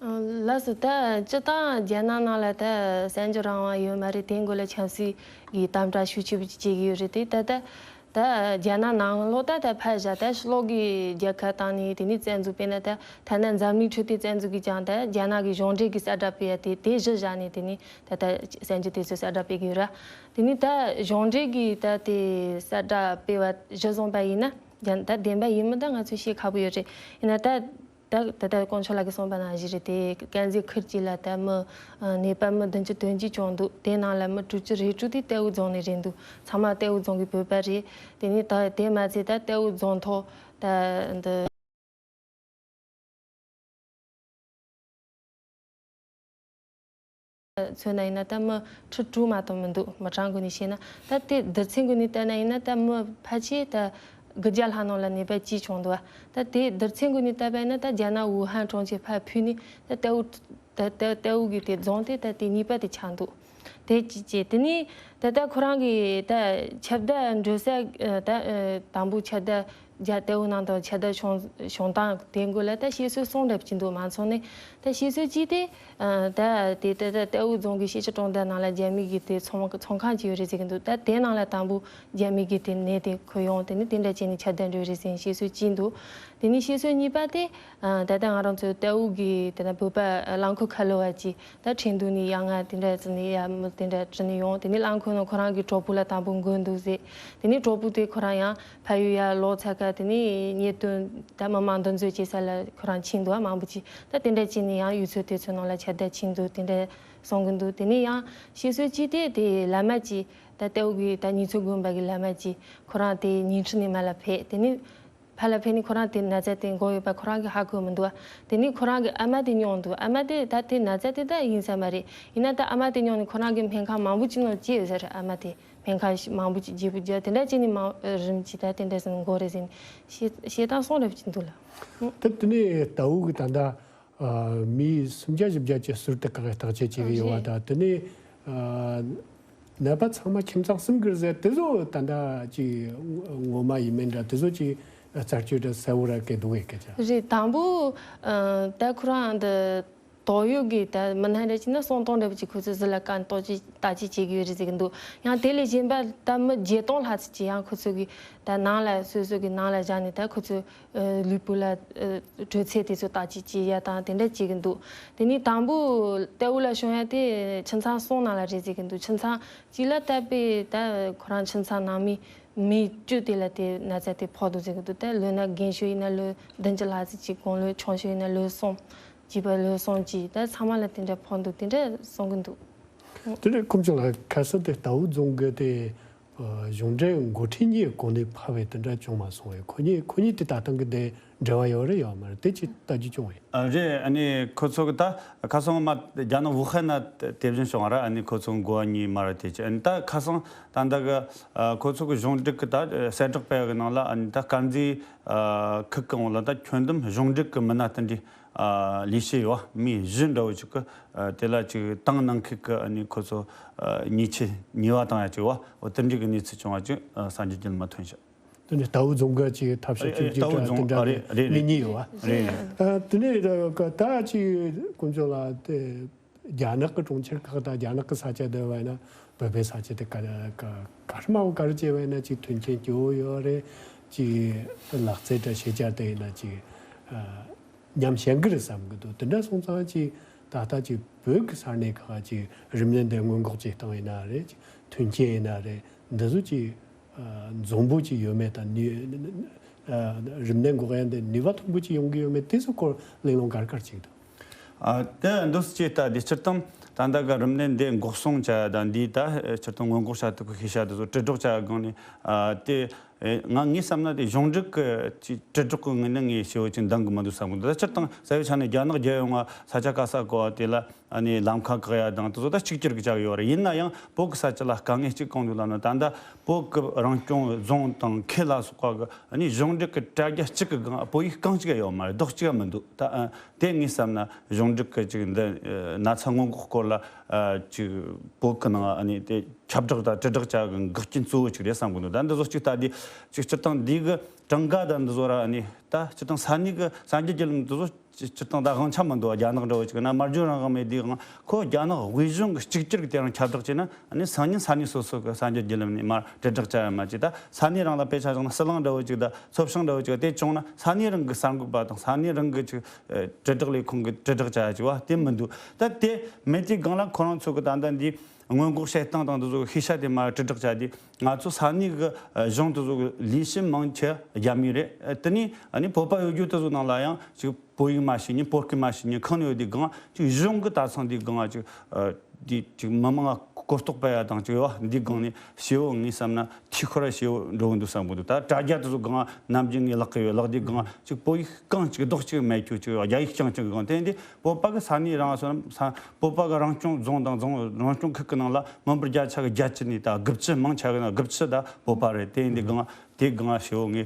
ཨ། ལགས་སོ། ད་སྤྱིར་བཏང་རྒྱ་ནག་ནང་ལ་ད་གསར་འགྱུར་རང་དབང་ཡོད་མ་རེད། དེའི་མགོ་ལ་ཆབ་སྲིད་ཀྱི་དམ་དྲག་ཤུགས་ཆེ་པོ་ཅིག་བྱེད་ཀྱི་ཡོད་རེད་དེ། ད་ལྟ་ ད་རྒྱ་ནག་ནང་ལོགས་ད་ད་ཕར་བཞག་ད་ཕྱི་ལོགས་ཀྱི་རྒྱལ་ཁབ་དང་ནི་དེ་ནི་བཙན་འཛུལ་སྤེལ་ན། ད་ཐ་ན་འཛམ་གླིང་འཕྲོད་བསྟེན་བཙན་འཛུལ་གྱིས་ཀྱང་ད་རྒྱ་ནག་གི་གཞུང་འབྲེལ་གྱི་གསལ་བསྒྲགས་སྤེལ་ཡ་དེ་དེ་གཞི་བཞག་ནས་དེ་ནི་ད་ད་གསར་འགྱུར་དེ་ཚོ་གསལ་བསྒྲགས་སྤེལ་གྱི་ཡོད་ར། དེ་ནི་ད་གཞུང་འབྲེལ་གྱིས་ད་དེ་གསལ་བསྒྲགས་སྤེལ་བ་གཞི་བཟུང་པ་ཡིན་ན། རྒྱ་ད་བདེན་པ་ཡིན་མིན་ད་ང་ཚོས་ཤེས་ཁག་པོ་ཡོད་རེད། ཡིན་ན་ད་ད་ད་ལྟ་དཀོན་མཆོག་ལགས་ཀྱིས་གསུངས་པ་ནང་བཞིན་རེད། དེ་དཀར་མཛེས་ཁུལ་གཅིག་ལ་ད་མི་ནད་པ་མི་བདུན་ཅུ་དོན་གཅིག་བྱུང་འདུག་དེ་ནང་ལ་མི་དྲུག་ཅུ་རེ་དྲུག་དེ་ཏེའུ་རྫོང་ནས་རེད་འདུག་ཚང་མ་ཏེའུ་རྫོང་གི་བོད་པ་རེད། དེ་ནས་ད་དེ་མ་ཚད་ད་ཏེའུ་རྫོང་ཐོག་ད་འདི་མཚོན་ན་ཡིན་ན་ད་མི་ཁྲི་དྲུག་མ་གཏོགས་མི་འདུག་མི་གྲངས་སྒོ་ནས་བཤད་ན། ད་དེ་བསྡུར་ཚན་སྒོ་ནས་བལྟས་ན་ཡིན་ན་ད་མི་ཕལ་ཆེར་ད་དགུ་བརྒྱ་ལྷག་ནང་ལ་ནད་པ་གཅིག་བྱུང་འདུག་ད་དེ་བསྡུར་ཚན་སྒོ་ནས་བལྟས་པ་ཡིན་ན་ད་རྒྱ་ནག་ཝུ་ཧན་གྲོང་ཁྱེར་ཕར་ཕུད་ནས་ད་ཏེའུ་ད་ད་ཏེའུ་གི་དེ་རྫོང་དེ་ད་དེ་གཉིས་པ་དེ་ཆགས་འདུག་དེ་གཅིག་བྱས། དེ་ནས་ད་ལྟ་ཁོ་རང་གི་ད་ཁྱབ་གདལ་འགྲོ་ས་ད་དང་པོ་ཁྱབ་གདལ་རྒྱ་ཏེའུ་ནང་དུ་ཁྱབ་གདལ་བྱུང་བྱུང་སྟངས་དེ་སྐོར་ལ་ད་བཤད་སྲོལ་གསུམ་འདྲ་ཅིག་འདུག་མང་ཚོགས་ནས་ད་བཤད་སྲོལ་གཅིག་དེ་ད་དེ་ད་ད་ཏེའུ་རྫོང་གི་ཤེས་བྱ་གྲོང་རྡལ་ནང་ལ་རྒྱ་མི་གི་དེ་ཚོང་ཚོང་ཁང་ཅིག་ཡོད་རེད་ཟེར་གི་འདུག་ད་དེ་ནང་ལ་དང་པོ་རྒྱ་མི་གི་དེ་ནད་དེ་ཁོ་ཡོང་། དེ་ནས་དེ་འདྲ་བྱས་ནས་ཁྱབ་གདལ་འགྲོ་རེད་ཟེར་བཤད་སྲོལ་གཅིག་འདུག་དེ་ནས་བཤད་སྲོལ་གཉིས་པ་དེ་ད་ལྟ་ང་རང་ཚོའི་ཏེའུ་གི་དེ་ན་བོད་པ་རླངས་འཁོར་ཁ་ལོ་བ་ཅིག་ད་ཁྲིན་ཏུའུ་ནས་ཡར་ང་དེ་འདྲ་ཙི་ནས་ཡར་མི་དེ་འདྲ་ཁྲིད་ནས་ཡོང་། དེ་ནས་རླངས་འཁོར་ནང་ཁོ་རང་གི་གྲོགས་པོ་ལ་དང་པོ་འགོས་འདུག་ཟེར། དེ་ནས་གྲོགས་པོ་དེ་ཁོ་རང་ཡང་ཕ་ཡུལ་ཡར་ལོག་ཚར་ཁ་དེ་ནས་ཉེས་དོན་ད་མི་མང་འདུ་འཛོམས་བྱེད་ས་ལ་ཁོ་རང་ཕྱིན་འདུག་མང་པོ་ཅིག་ད་དེ་འདྲ་བྱས་ནས་ཡང་ཡུལ་ཚོ་དེ་ཚོའི་ནང་ལ་ཁྱབ་གདལ་ཕྱིན་འདུག་དེ་འདྲ་གསུང་གི་འདུག་དེ་ནས་ཡང་བཤད་སྲོལ་གཅིག་དེ་དེ་བླ་མ་ཅིག་ད་ཏེའུ་གི་ད་ཉིས་མཚོ་དགོན་པ་གི་བླ་མ་ཅིག་ཁོ་རང་དེ་ཉིང་ཁྲི་ནས་མར་ལ་ཕེབས། དེ་ནས་ཕར་ལ་ཕེབས་ནས་ཁོ་རང་དེ་ན་ཚ་དེ་འགོས་ཡོད་པ་ཁོ་རང་གིས་ཧ་གོ་མི་འདུག་བ། དེ་ནས་ཁོ་རང་གི་ཨ་མ་དེ་མྱོང་འདུག་ཨ་མ་དེ་ད་དེ་ན་ཚ་དེ་ད་ཡིན་ས་མ་རེད། ཡིན་ན་ད་ཨ་མ་དེ་མྱོང་ནས་ཁོ་རང་གི་སྨན་ཁང་མང་པོ་ཅིག་ནང་བསྐྱལ་ཡོད་ས་རེད། ཨ་མ་དེ་སྨན་ཁང་ཞིག་མང་པོ་ཅིག་བརྗེ་པོ་བརྒྱབ་དེ་འདྲ་བྱས་ནས་མ་རིམ་གྱིས་ད་དེ་འདྲ་ཟེར་ནས་འགོས་རེད་ཟེར་ནས་བཤད་བཤད་སྟངས་གསུམ་འདྲ་པོ་ཅིག་འདུག་ལ། ད་དེ་ནས་ཏེའུ་གི་ད་ལྟ་ཨ་མི་སུམ་བརྒྱ་བཞི་བརྒྱ་ཅིག་ཟུར་དུ་བཀག་བརྟག་དཔྱད་བྱེད་ཀྱི་ཡོད་པ་དང་། དེ་ནས་ཨ་ནད་པ་ཚང་མ་ཁྱིམ་ཚང་གསུམ་གྱི་རེད་ཟེར། དེ་ཚོ་ད་ལྟ་ཅིག་ངོ་མ་ཡིན་མིན་འདྲ་དེ་ཚོ་ཅིག་རྩད་གཅོད་འདྲ་གསལ་བོ་ར་གི་འདུག་གས་སྐད་ཆ་རེད། དང་པོ་ཨ་ད་ཁོ་རང་འདི་ཏོག་ཡོད་གི་ད་མི་སྣ་འདྲ་ཅིག་ན་སུམ་སྟོང་འདྲ་པོ་ཅིག་ཁོ་ཚོ་ཟུར་ལ་བཀག་བརྟག་དཔྱད་བྱེད་ཀྱི་ཡོད་རེད་ཟེར་གི་འདུག་ཡང་དེ་ལས་གཞན་པ་ད་མི་བརྒྱད་སྟོང་ལྷག་ཙམ་ཅིག་ཡང་ཁོ་ཚོ་གི་ད་ནང་ལ་སོ་སོ་གི་ནང་ལ་བཞག་ནས་ད་ཁོ་ཚོ་ལུས་པོ་ལ་དྲོད་ཚད་དེ་ཚོ་བརྟག་དཔྱད་བྱེད་ཡ་དང་དེ་འདྲ་བྱེད་གི་འདུག་དེ་ནས་དང་པོ་ཏེའུ་ལ་བྱུང་ཡ་དེ་ཁྱིམ་ཚང་གསུམ་ནང་ལ་རེད་ཟེར་གི་འདུག་ཁྱིམ་ཚང་གཅིག་ལ་ད་དཔེ་ད་ཁོ་རང་ཁྱིམ་ཚང་ནང་མི་མི་བཅུ་དེ་ལ་དེ་ན་ཚ་དེ་ཕོག་འདུག་ཟེར་གི་འདུག་ད་ལོ་ན་རྒན་ཤོས་ཡིན་ན་ལོ་བདུན་ཅུ་ལྷག་ཙམ་ཅིག་གོང་ལོ་ཆུང་ཤོས་ཡིན་ན་ལོ་གསུམ་བྱིས་པ་ལོ་གསུམ་གཅིག་ད་ཚང་མ་ལ་དེ་འདྲ་ཕོག་འདུག་དེ་འདྲ་གསུང་གི་འདུག་དེ་ནས་དཀོན་མཆོག་ལགས་ཁ་སང་དེ་ཏེའུ་རྫོང་གི་དེ་གཞུང་འབྲེལ་འགོ་ཁྲིད་གཉིས་གོ་གནས་འཕར་བའི་དེ་འདྲ་བྱུང་མ་སོང་བས། ཁོ་གཉིས་ཁོ་གཉིས་དེ་ད་ཐེངས་ཀྱི་དེ་འབྲེལ་བ་ཡོད་རེད་ཡོད་མ་རེད་དེ་ཅིག་ལྟ་རྒྱུ་བྱུང་བས། ཨ་རེད། ཨ་ནི་ཁོ་ཚོ་གི་ད་ཁ་སང་མ་རྒྱ་ནག་ཝུ་ཧན་ན་དེ་བཞིན་བྱུང་བ་ར། ཨ་ནི་ཁོ་ཚོ་འགོ་བ་གཉིས་མ་ར་དེ་ཅི། ཨ་ནི་ད་ཁ་སང་ད་ལྟ་གི་ཨ་ཁོ་ཚོ་གི་གཞུང་འབྲེལ་གི་ད་གསལ་བསྒྲགས་སྤེལ་བ་གི་ནང་ལ་ཨ་ནི་ད་དཀར་མཛེས་ཨ་ཁུལ་གི་འོག་ལ་ད་ཁྱོན་བསྡོམས་གཞུང་འབྲེལ་གི་མི་སྣ་དེ་འདྲའི་ཨ་ལས་བྱེད་ཡོད་བ་མི་བཞི་འདྲ་བོ་ཅིག་གི་ཨ་དེ་ལ་ཅིག་ཏང་ནང་ཁུལ་གི་ཨ་ནི་ཁོ་ཚོ་ཨ་ཉེས་ཆད་ཉེས་པ་བཏང་ཡ་ཅིག་བ་འོ་དེ་འདྲའི་གི་གནས་ཚུལ་བྱུང་བ་ཅིག་ཨ་གསར་འགྱུར་བརྒྱུད་ལམ་མ་ཐོན་ཤག་དེ་ནས་ཏའུ་རྫོང་གི་ཅིག་ཐབས་ཤེས་ཨེ་གཅིག་གྱུར་ཏའུ་རྫོང་དེ་འདྲ་ཨ་རེད་རེད་མི་རེད་གཉིས་ཡོད་བ། རེད། ཨ་དེ་ནས་ད་ཅིག་དཀོན་མཆོག་ལགས་དེ་རྒྱ་ནག་གི་གྲོང་ཁྱེར་ཁག་དང་རྒྱ་ནག་གི་ས་ཆ་དེ་བས་ན་བོད་པའི་ས་ཆ་དེ་ག་ག་ག་རེ་མང་བོ་ག་རེ་བྱས་བས་ན་ཅིག་མཐུན་རྐྱེན་སྐྱིད་པོ་ཡོད་རེད། ཅིག་ལག་རྩལ་དང་ཤེས་བྱ་དེ་ཡིན་ན་ཅིག་ཨ་ཉམས་ཞན་གི་རེད་བསམ་གི་འདུག་དེ་འདྲ་སོང་ཙང་ཅིག་ད་ལྟ་ཅིག་བོད་ཀྱི་ས་གནས་ཁག་ཅིག་རིམས་ནད་འདི་སྔོན་འགོག་བྱེད་སྟངས་ཡིན་ན་རེད། ཅིག་མཐུན་རྐྱེན་ཡིན་ན་རེད། འདི་ཚོ་ཅིག་ཨ་འཛོམས་པོ་ཅིག་ཡོད་མེད་དང་ནུས་ཨ་རིམས་ནད་འགོག་ཡ་འདི་ནུས་པ་ཐོན་པོ་ཅིག་ཡོང་གི་ཡོད་མེད་དེ་ཚོ་སྐོར་གླེང་སློང་ག་རེ་ག་རེ་བྱེད་ཀྱི་འདུག་ཨ་དེ་འདུག་སེ་ཅིག་ལྟ་དེ་སྤྱིར་བཏང་ད་ལྟ་གི་རིམས་ནད་འདི་འགོག་སྲུང་བྱ་ཡ་དང་འདི་ད་སྤྱིར་བཏང་སྔོན་འགོག་བྱ་ཐབས་ཀྱི་ཤེས་བྱ་དེ་ཚོ་དྲིལ་སྒྲོག་བྱ་ཡ་སྒང་ནས་ཨ་དེ། ཨེ་ང་ངའི་བསམ་ན་དེ་གཞུང་འབྲེལ་གྱི་ཅིག་དྲིལ་སྒྲོག་གི་ངོས་ནས་ངས་ཞེ་པོ་ཅིག་འདང་གི་མི་འདུག་བསམ་གི་འདུག་ད་སྤྱིར་བཏང་རྩ་བའི་ཆ་ནས་རྒྱ་ནག་རྒྱལ་ཡོངས་ང་ས་ཆ་ག་ས་གོ་བ་དེ་ལ་ཨ་ནི་ལམ་ཁ་བཀག་ཡ་དང་དེ་ཚོ་ད་གཅིག་གྱུར་གྱི་བྱ་གི་ཡོད་རེད། ཡིན་ན་ཡང་བོད་ཀྱི་ས་ཆ་ལ་དཀའ་ངལ་གཅིག་གང་འདུག་ལབ་ན་ད་ལྟ་བོད་ཀྱི་རང་སྐྱོང་རྫོང་དང་ཁུལ་ལ་སོགས་པ་གི་ཨ་ནི་གཞུང་འབྲེལ་གྱི་དྲ་རྒྱ་གཅིག་གི་སྒང་བོད་ཡིག་རྐང་གཅིག་ཡོད་མ་རེད། རྡོག་གཅིག་མི་འདུག་ད་ཨ་དེ་ངའི་བསམ་ན་གཞུང་འབྲེལ་གྱི་ཅིག་འདི་ཨ་ན་ཚ་སྔོན་འགོག་སྐོར་ལ་ཨ་ཅིག་བོད་ཀྱི་ནང་ཨ་ནི་དེ། ཁྱབ་བསྒྲགས་དང་དྲིལ་བསྒྲགས་བྱ་གི་འགག་རྐྱེན་གཙོ་བོ་གཅིག་རེད་བསམ་གི་འདུག་ད་འདི་ཚོ་གཅིག་ལྟ་དུས་གཅིག་སྤྱིར་བཏང་འདི་གི་གྲངས་ཀ་དང་འདི་ཚོ་ར་ཨ་ནི་ད་སྤྱིར་བཏང་ས་གནས་གི་གསར་འགྱུར་བརྒྱུད་ལམ་འདི་ཚོ་ སྤྱི་སྤྱིར་བཏང་ད་དབང་ཆ་མི་འདུག་རྒྱ་ནག་འདྲ་བོ་ཅིག་ན་སྨྲ་བརྗོད་རང་དབང་མེད་དུས་དབང་ཁོ་རྒྱ་ནག་དབུས་གཞུང་གི་གཅིག་གྱུར་གྱི་དེ་རིང་ཁྱབ་བསྒྲགས་བྱས་ན་ཨ་ནི་སང་ཉིན་ས་གནས་སོ་སོ་གི་གསར་འགྱུར་བརྒྱུད་ལམ་ནས་མར་དྲིལ་བསྒྲགས་བྱ་ཡ་མ་བྱས། ད་ས་གནས་རང་ལ་དཔེ་ཆ་བཞག་ན་ཟི་ལིང་འདྲ་བོ་ཅིག་ད་མཚོ་བྱང་འདྲ་བོ་ཅིག་དེ་བྱུང་ན་ས་གནས་རང་གི་གསར་འགོད་པ་དང་ས་གནས་རང་གི་ཅིག་ཨ་དྲིལ་བསྒྲགས་ལས་ཁུངས་ཀྱི་དྲིལ་བསྒྲགས་བྱ་ཡ་ཅིག་བ་དེ་མི་འདུག་ད་དེ་མེད་དུས་སྒང་ལ་ཁོ་རང་ཚོ་གི་ད་ལྟ་འདི་སྔོན་འགོག་བྱེད་སྟངས་དང་འདི་ཚོ་གི་ཤེས་བྱ་དེ་མར་དྲིལ་བསྒྲགས་བྱ་དུས། ང་ཚོ་ས་གནས་ཀྱི་གཞུང་དེ་ཚོ་གི་ལས་བྱེད་མང་ཆེ་རྒྱ་མི་རེད། དེ་ནས་ཨ་ནི་བོད་པ་ཡོད་རྒྱུ་དེ་ཚོ་ནང་ལ་ཡང་ཅིག་བོད་ཡིག་མ་ཤེས་མཁན་བོད་སྐད་མ་ཤེས་མཁན་གང་ནས་ཡོད་དེ་གང་ཅིག་གཞུང་གི་ད་ཚང་དེ་གང་ཅིག་དེ་ཅིག་མི་མང་ལ་གོ་རྟོགས་སྤེལ་ཡ་དང་ཅིག་ཡོད་འདི་གང་ནས་ཞེ་བོ་ངས་བསམ་ན་ཐིག་ཁོ་ར་ཞེ་བོ་འགྲོ་གི་འདུག་བསམ་གི་འདུག་ད་དྲ་རྒྱ་དེ་ཚོ་གང་ནམ་རྒྱུན་ངས་ལག་གི་ཡོད་ལག་དེ་གང་ཅིག་བོད་ཡིག་གང་ཅིག་རྡོག་ཅིག་མེད་རྒྱུ་ཅིག་རྒྱ་ཡིག་རྐྱང་ཅིག་གང་དེ་འདི་བོད་པ་གི་ས་གནས་རང་སོ་ན་ས་བོད་པ་གི་རང་སྐྱོང་རྫོང་དང་རྫོང་རང་སྐྱོང་ཁུལ་གི་ནང་ལ་མི་འབོར་བརྒྱ་ཆ་གི་བརྒྱད་ཅུ་ནས་ད་དགུ་བཅུ་མང་ཆེ་གི་ན་དགུ་བཅུ་ད་བོད་པ་རེད། དེ་ཡིན་དུས་གང་དེ་གང་ཞེ་བོ་ངས་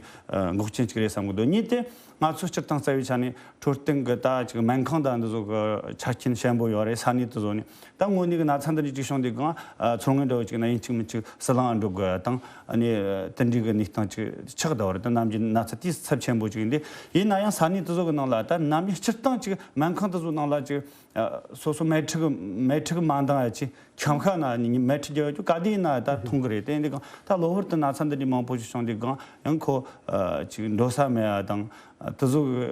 འགོག་རྐྱེན་ཅིག་རེད་བསམ་གི་འདུག་གཉིས་དེ་ང་ཚོ་སྤྱིར་བཏང་རྩ་བའི་ཆ་ནས་འཕྲོད་བསྟེན་གི་ད་ཅིག་སྨན་ཁང་དང་འདི་ཚོ་གི་ཆ་རྐྱེན་ཞན་པོ་ཡོད་རེད། ས་གནས་དེ་ཚོ་ནས་ད་དངོས་གནས་གི་ན་ཚ་འདི་འདྲ་ཅིག་བྱུང་དུས་གང་ཚོར་ངན་འདྲ་བོ་ཅིག་ན་ཡིན་གཅིག་མིན་གཅིག་ཟི་ལིང་འགྲོ་དགོས་ཡ་དང་ཨ་ནི་དེ་འདྲའི་གི་གནས་སྟངས་ཅིག་ཆགས་བསྡད་པ་རེད། ད་ནམ་རྒྱུན་ན་ཚ་དེ་ཚབས་ཆེན་པོ་ཅིག་ཡིན་དུས་ཡིན་ན་ཡང་ས་གནས་དེ་ཚོ་གི་ནང་ལ་ད་ནམ་རྒྱུན་སྤྱིར་བཏང་ཅིག་སྨན་ཁང་དེ་ཚོ་ནང་ལ་ཅིག་ཨ་སོ་སོ་སྨན་ཁྲིད་གི་སྨན་ཁྲིད་གི་མ་འདང་ཡ་ཅིག་ཁྱམས་ཤ་ན་ནི་སྨན་ཁྲིད་རྒྱག་ཡ་ཅིག་ག་དུས་ཡིན་ན་ད་མཐོང་གི་རེད། དེ་འདི་གང་ད་གློ་བུར་དུ་ན་ཚ་འདི་འདྲའི་མང་པོ་ཞིག་བྱུང་དུས་གང་ཡང་ཁོ་ཨ་ཅིག་འགྲོ་ས་མེད་ཡ་དང་ཨ་དེ་ཚོ་གི་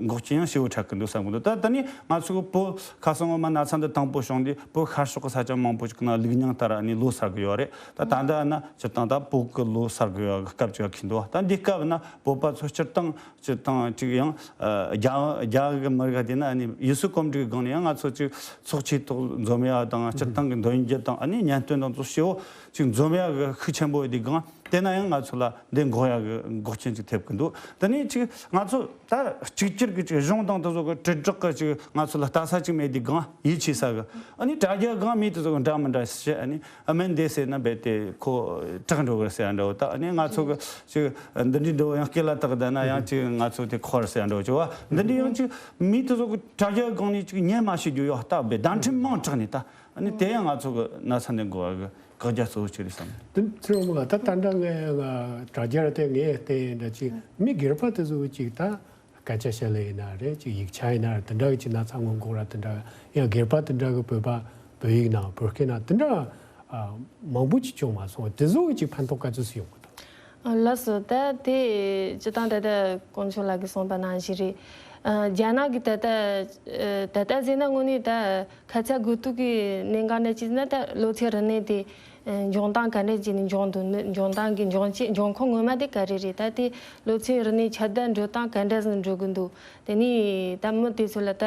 འགོག་རྐྱེན་ཡང་ཞེ་བོ་འཕྲད་གི་འདུག་བསམ་གི་འདུག་ད་ད་ནི་ང་ཚོ་གི་བོད་ཁ་སང་འོ་མ་ན་ཚ་འདི་དང་པོ་བྱུང་དུས་བོད་ཤར་ཕྱོགས་གི་ས་ཆ་མང་པོ་ཞིག་ན་ལུགས་རྙིང་ལྟར་ཨ་ནི་ལོ་གསར་གི་ཡོད་རེད། ད་ད་ལྟ་ན་སྤྱིར་བཏང་ད་བོད་གི་ལོ་གསར་གི་ཡོད་གི་སྐབས་ཅིག་གི་འདུག་ད་འདི་སྐབས་ན་བོད་པ་ཚོ་སྤྱིར་བཏང་སྤྱིར་བཏང་ཅིག་ཡང་ཨ་རྒྱ་རྒྱ་གི་མི་རིགས་དེ་ན་ཨ་ནི་ཡུལ་སྲོལ་གོམས་འདྲིས་སྒང་ནས་ཡང་ང་ཚོ་ཅིག་ཚོགས་ཆོས་ཐོག་འཛོམས་ཡ་དང་སྤྱིར་བཏང་གི་འདོན་རྒྱུ་དང་ཨ་ནི་གཉེན་སྟོན་དང་ཚོ་ཞེ་བོ་ཅིག་འཛོམས་ཡ་གི་ཤུགས་ཆེན་པོ་ཡོད་དུས་གང་དེ་ན་ཡང་ང་ཚོ་ལ་འདི་འགོག་ཡ་གི་འགོག་རྐྱེན་ཅིག་ཐེབས་ཀྱི་འདུག་དེ་ནས་ཅིག་ང་ཚོ་ད་གཅིག་གྱུར་གྱི་ཅིག་གཞུང་དང་དེ་ཚོ་གི་དྲིལ་བསྒྲགས་གི་ཅིག་ང་ཚོ་ལ་ལྟ་ས་ཅིག་མེད་དུས་གང་ཡིད་ཆེས་ས་གི་ཨ་ནི་དྲ་རྒྱ་གང་མི་དེ་ཚོ་གི་འདྲ་མི་འདྲ་ཞིག་ཨ་ནི། ཨ་མེན་དེ་ཟེར་ན་རྦད་དེ་ཁོ་དྲག་འགྲོ་གི་ཟེར་འདྲ་བོ། ད་ཨ་ནི་ང་ཚོ་གི་ཅིག་འདི་འདྲའི་འདྲ་བོ་ཡང་སྐེ་ལ་བཏགས་བསྡད་ན་ཡང་ཅིག་ང་ཚོ་དེ་འཁོར་ཟེར་འདྲ་བོ་ཅིག་བ་འདི་འདྲའི་ཡང་ཅིག་མི་དེ་ཚོ་གི་དྲ་རྒྱ་སྒང་ནས་ཅིག་ཉན་མ་ཤེས་རྒྱུ་ཡོད་སྟབས་བདེ་བརྡ་འཕྲིན་མང་དྲགས་ནས་ད་ཨ་ནི་དེ་ཡང་ང་ཚོ་གི་ན་ཚ་འདི་འགོ་བ་གི་བཀག་རྒྱ་གཙོ་བོ་ཅིག་རེད་བསམ། དེ་ཚེ་རིང་མོ་ལ་ད་ད་འདྲ་ངས་ང་དྲ་རྒྱར་དེ་ངས་བལྟས་འདྲ་ཅིག་མི་སྒེར་པ་དེ་ཚོ་གི་ཅིག་ད། སྐད་ཆ་བཤད་ལེ་ཡིན་ན་རེད་ཅིག་ཡིག་ཆ་ཡིན་ན་རེད་དེ་འདྲ་གི་ཅིག་ན་ཚ་སྔོན་འགོག་ར་དེ་འདྲ་ཡང་སྒེར་པ་དེ་འདྲ་གི་བོད་པ་བོད་ཡིག་ནང་བོད་སྐད་ནང་དེ་འདྲ་ཨ་མང་པོ་ཅིག་བྱུང་མ་སོང་དེ་ཚོ་གི་ཅིག་ཕན་ཐོགས་ག་ཚོད་སུ་ཡོང་གི་འདུག་ཨ་ལགས་སོ། ད་དེ་སྤྱི་བཏང་ད་ལྟ་དཀོན་མཆོག་ལགས་ཀྱིས་གསུངས་པ་ནང་བཞིན་རེད། ཨ་རྒྱ་ནག་གི་ད་ལྟ་ཨ་ད་ལྟ་ཟེར་ན་དངོས་གནས་ད་ཁ་ཚ་དགོས་གཏུག་གི་གནད་འགག་འདྲ་ཅིག་ཟེར་ན་ད་ལོ་ཚད་རིམས་ནད་དེ། འབྱུང་སྟངས་ག་འདྲ་བྱས་ནས་འབྱུང་འདུག་འབྱུང་སྟངས་ཀྱི་འབྱུང་ཆེད་འབྱུང་ཁུངས་ངོ་མ་དེ་ག་རེ་རེད། ད་དེ་ལོ་ཚད་རིམས་ནད་ཁྱབ་གདལ་འགྲོ་སྟངས་ག་འདྲ་ཟིག་འགྲོ་གི་འདུག་དེ་ནས་ད་མི་དེ་ཚོ་ལ་ད་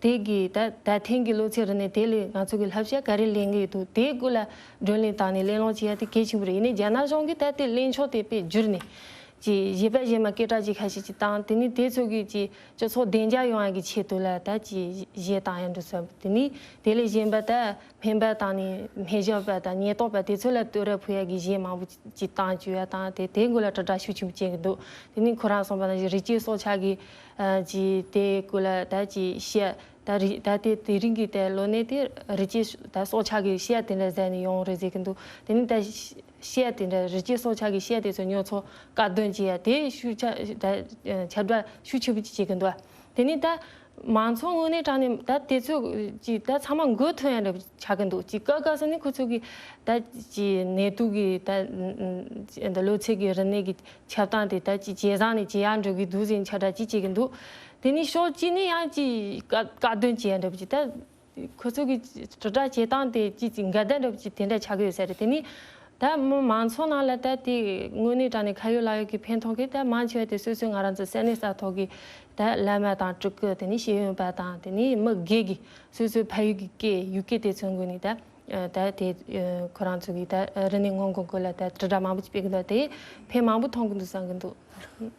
དེ་གི་ད་ད་ཐེངས་ཀྱི་ལོ་ཚད་རིམས་ནད་དེ་ལས་ང་ཚོ་གི་བསླབ་བྱ་ག་རེ་ལེན་གི་ཡོད་འདུག་དེའི་སྐོར་ལ་བགྲོ་གླེང་བཏང་ནས་གླེང་སློང་བྱེད་ཡ་དེ་གལ་ཆེན་པོ་རེད། ཡིན་ནའི་རྒྱ་ནག་གཞུང་གིས་ད་དེ་གླེང་ཕྱོགས་དེ་དཔེ་བསྒྱུར་ནས་ཀྱི་གཞས་པ་གཞས་མ་སྐད་གྲགས་ཅིག་ཁ་ཤས་ཅིག་བཏང་དེ་ནས་དེ་ཚོ་གི་ཀྱི་སྤྱི་ཚོགས་བདེ་འཇགས་ཡོང་ཡ་གི་ཆེད་དུ་ལ་ད་ཀྱི་གཞས་བཏང་ཡ་འགྲོ་ཚར་དེ་ནས་དེ་ལས་གཞན་པ་ད། སྨན་པ་དང་ནི་སྨན་ཞབས་པ་དང་ཉེན་རྟོག་པ་དེ་ཚོ་ལ་བསྟོད་ར་ཕུལ་ཡ་གི་གཞས་མང་པོ་ཅིག་བཏང་བཅུག་ཡ་དང་དེ་དེའི་སྐོར་ལ་དྲིལ་བསྒྲགས་ཤུགས་ཆེན་པོ་བྱེད་ཀྱི་འདུག་དེ་ནི་ཁོ་རང་གསུངས་པ་ནང་བཞིན་རི་སྐྱེས་སྲོག་ཆགས་ཀྱི་ཨ་ཀྱི་དེའི་སྐོར་ལ་ད་ཀྱི་བཤད་ད་རི་ད་དེ་དེ་རིང་གི་དེ་ལོ་ནས་དེ་རི་སྐྱེས་ད་སྲོག་ཆགས་ཀྱི་བཤད་དེ་འདྲ་མཛད་ནས་ཡོང་རེད་ཟེར་གྱི་འདུག་དེ་ནི་ད་བཤད་དེ་འདྲ་རི་སྐྱེས་སྲོག་ཆགས་ཀྱི་བཤད་དེ་ཚོ་ཉོ་ཚོང་དཀར་འདོན་བྱེད་ཡ་དེ་ཤུགས་ཆ་ད་ཁྱབ་བསྒྲགས་ཤུགས་ཆེན་པོ་ཅིག་བྱེད་ཀྱི་འདུག་དེ་ནི་ད། མང་ཚོགས་དངོས་གནས་དྲང་གནས་ད་དེ་ཚོ་ཅིག་ད་ཚང་མ་མགོ་ཐོན་ཡ་འདྲ་ཆགས་ཀྱི་འདུག་ཅིག་ཀ་ཀ་ས་ནི་ཁོ་ཚོ་གི་ད་ཅིག་ནད་དུག་གི་ད་འདི་ལོ་ཚད་ཀྱི་རིམས་ནད་ཀྱི་ཁྱབ་སྟངས་དེ་ད་ཅིག་ཇེ་བཟང་ནས་ཇེ་ཡག་འགྲོ་གི་འདུག་ཟེར་ཁྱབ་བསྒྲགས་ཅིག་བྱེད་ཀྱི་འདུག་དེ་ནི་ཕྱོགས་གཅིག་ནས་ཡང་ཅིག་བཀག་བཀག་སྡོམ་བྱེད་ཡ་འདྲ་པོ་ཅིག་ད་ཁོ་ཚོ་གི་དྲིལ་བསྒྲགས་བྱེད་སྟངས་དེ་ཅིག་ཅིག་འགལ་ཟླ་འདྲ་པོ་ཅིག་དེ་འདྲ་ཆགས་ཀྱི་ཡོད་ས་རེད། དེ་ནི། ད་མི་མང་ཚོགས་ནང་ལ་ད་དེ་དངོས་གནས་དྲང་གནས་ཁ་ཡོད་ལག་ཡོད་ཀྱི་ཕན་ཐོགས་ཀྱི་ད་མང་ཆེ་བ་དེ་སོ་སོའི་ང་རང་ཚོ་ས་གནས་ས་ཐོག་གི་ད་བླ་མ་དང་སྤྲུལ་སྐུ་དེ་ནས་ཤེས་ཡོན་པ་དང་དེ་ནས་མི་སྒེར་གྱི་སོ་སོའི་ཕ་ཡུལ་གྱི་སྐད་ཡུལ་སྐད་དེ་ཚོའི་ངོས་ནས་ད་ད་དེ་ཁོ་རང་ཚོ་གི་ད་རིམས་ནད་སྔོན་འགོག་སྐོར་ལ་ད་དྲིལ་བསྒྲགས་མང་པོ་ཅིག་སྤེལ་གི་འདུག་དེ་ཕན་མང་པོ་ཐོན་གི་འདུག་བསམ་གི་འདུག་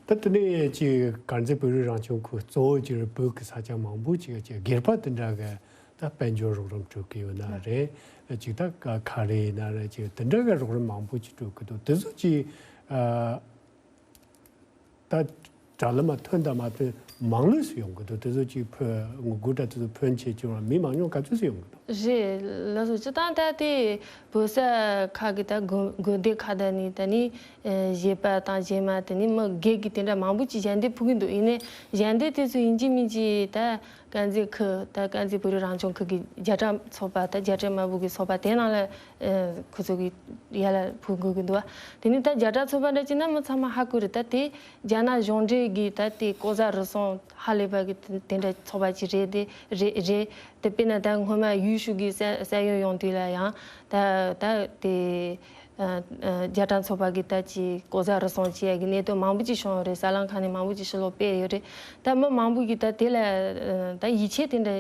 ད་དེ་ནས་ཅིག་དཀར་མཛེས་བོད་རིགས་རང་སྐྱོང་ཁུལ་གཙོ་བོ་ཅིག་བོད་ཀྱི་ས་ཆ་མང་པོ་ཅིག་ཅིག་སྒེར་པ་དེ་འདྲ་གི་ད་དཔལ་འབྱོར་རོགས་རམ་སྤྲོད་ཀྱི་ཡོད་ན་རེད། ཅིག་ད་ཁ་རས་ཡིན་ན་རེད། ཅིག་དེ་འདྲ་གི་རོགས་རམ་མང་པོ་ཅིག་སྤྲོད་ཀྱི་འདུག་དེ་ཚོ་ཅིག་ཨ་ད་ དྲ་ལམ་མ་ཐོན་དང་མ་ཐོན་མང་ལོས་སུ་ཡོང་གི་འདུག་དེ་ཚོ་ཅིག་ཕོན་ངུ་དགུ་དྲ་དེ་ཚོ་ཕོན་ཆེ་ཅིག་རང་མི་མང་ཉུང་ག་ཚོད་སུ་ཡོང་གི་འདུག་རེད། ལགས་སོ། སྤྱི་བཏང་ད་དེ་བོད་ས་ཁག་གི་ད་དགོན་དགོན་སྡེ་ཁག་ད་ནི་ད་ནི་གཞས་པ་དང་གཞས་མ་དེ་ནི་མི་སྒེར་གི་དེ་འདྲ་མང་པོ་ཅིག་ཞལ་འདེབས་ཕུལ་གི་འདུག་ཡིན་ནའི་ཞལ་འདེབས་དེ་ཚོ་ཡིན་གཅིག་མིན་གཅིག་ད་དཀར་མཛེས་ཁུལ་ད་དཀར་མཛེས་བོད་རིགས་རང་སྐྱོང་ཁུལ་གི་རྒྱ་གྲམ་ཚོགས་པ་ད་རྒྱ་གྲམ་དམར་པོ་གི་ཚོགས་པ་དེ་ནང་ལ་ཁོ་ཚོ་གི་ཡར་ལ་ཕུལ་དགོས་ཀྱི་འདུག་བ། དེ་ནི་ད་རྒྱ་གྲམ་ཚོགས་པ་འདྲ་ཅིག་ན་མི་ཚང་མ་ཧ་གོ་རེད། ད་དེ་རྒྱ་ནག་གཞུང་འབྲེལ་གྱི་ད་དེ་ལྐོག་ཟ་རུལ་སུངས་ཧ་ལས་པ་གི་དེ་འདྲ་ཚོགས་པ་ཅིག་རེད། དེ་རེད་རེད། དེ་དཔེར་ན་ད་སྔོན་མ་ཡུལ་ཤུལ་གྱི་ས་ས་ཡོམ་ཡོང་དུས་ལ་ཡང་ད་ད་དེ་རྒྱ་གྲམ་ཚོགས་པ་གི་ད་ཅིག་ལྐོག་ཟ་རུལ་སུངས་བྱེད་ཡ་གི་གནད་དོན་མང་པོ་ཅིག་བྱུང་ཡོད་རེད། གསར་ལམ་ཁག་ནས་མང་པོ་ཅིག་ཕྱི་ལོགས་སྤེལ་ཡོད་རེད། ད་མི་མང་པོ་གིས་ད་དེ་ལ་ད་ཡིད་ཆེས་དེ་འདྲ་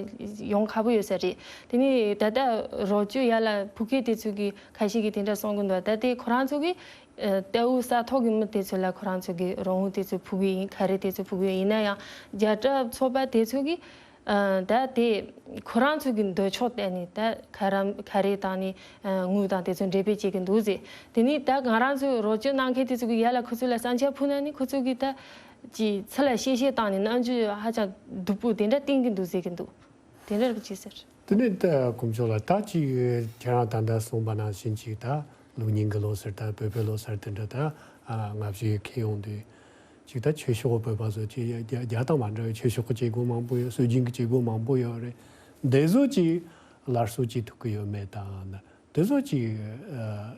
ཡོང་ཁག་པོ་ཡོད་ས་རེད། དེ་ནས་ད་ལྟ་རོགས་སྐྱོར་ཡར་ལ་ཕུལ་མཁན་དེ་ཚོ་གི་ཁ་ཤས་ཀྱིས་དེ་འདྲ་གསུང་གི་འདུག་ད་དེ་ཁོ་རང་ཚོ་གི་ལྟ་བུ་ས་ཐོག་གི་མི་དེ་ཚོ་ལ་ཁོ་རང་ཚོ་གི་རོགས་དངུལ་དེ་ཚོ་ཕུལ་གི་ཡིན། ཁ་རས་དེ་ཚོ་ཕུལ་གི་ཡོད། ཡིན་ན་ཡང་རྒྱ་གྲམ་ཚོགས་པ་དེ་ཚོ་གི་ད་དེ་ཁོ་རང་ཚོ་གི་འདོད་ཕྱོགས་བལྟས་ནས་ད་ཁ་རམ་ཁ་རས་དང་ནི་དངུལ་དང་དེ་ཚོ་འབྲེལ་སྤེལ་བྱེད་ཀྱི་འདུག་ཟེར། དེ་ནི་ད་ང་རང་ཚོའི་རོགས་སྐྱོར་གནང་མཁན་དེ་ཚོ་གི་ཡར་ལ་ཁོ་ཚོ་ལ་བསམ་འཆར་ཕུལ་ན་ནི་ཁོ་ཚོ་གི་ད་ཅིག་ཚུར་ལ་གཤེ་གཤེ་བཏང་ནས་རྣམ་འགྱུར་ཧ་ཅང་སྡུག་པོ་དེ་འདྲ་བསྟན་གྱི་འདུག་ཟེར་གྱི་འདུག་དེ་འདྲ་རེད་པ་ཅིག་ཟེར། དེ་ནས་ད་དཀོན་མཆོག་ལགས། ད་ཅིག་ཁྱེད་རང་ད་ལྟ་གསུངས་པ་ནང་བཞིན་ཅིག་ད་ལུགས་རྙིང་གི་ལོ་གསར་དང་བོད་པའི་ལོ་གསར་དེ་འདྲ་ད་ཨ་སྔ་ཕྱི་འཁེལ་ཡོང་དུས་ཅིག་ད་ཆོས་ཕྱོགས་བོད་པ་ཚོ་ཅིག་རྒྱ་རྒྱ་དང་མ་འདྲ་བའི་ཆོས་ཕྱོགས་ཀྱི་བྱེད་སྒོ་མང་པོ་ཡོད། སྲོལ་རྒྱུན་གྱི་བྱེད་སྒོ་མང་པོ་ཡོད་རེད། འདི་ཚོ་ཅིག་སླར་གསོ་བྱེད་ཐུབ་ཀྱི་ཡོད་མེད་དང་། འདི་ཚོ་ཅིག་ཨ།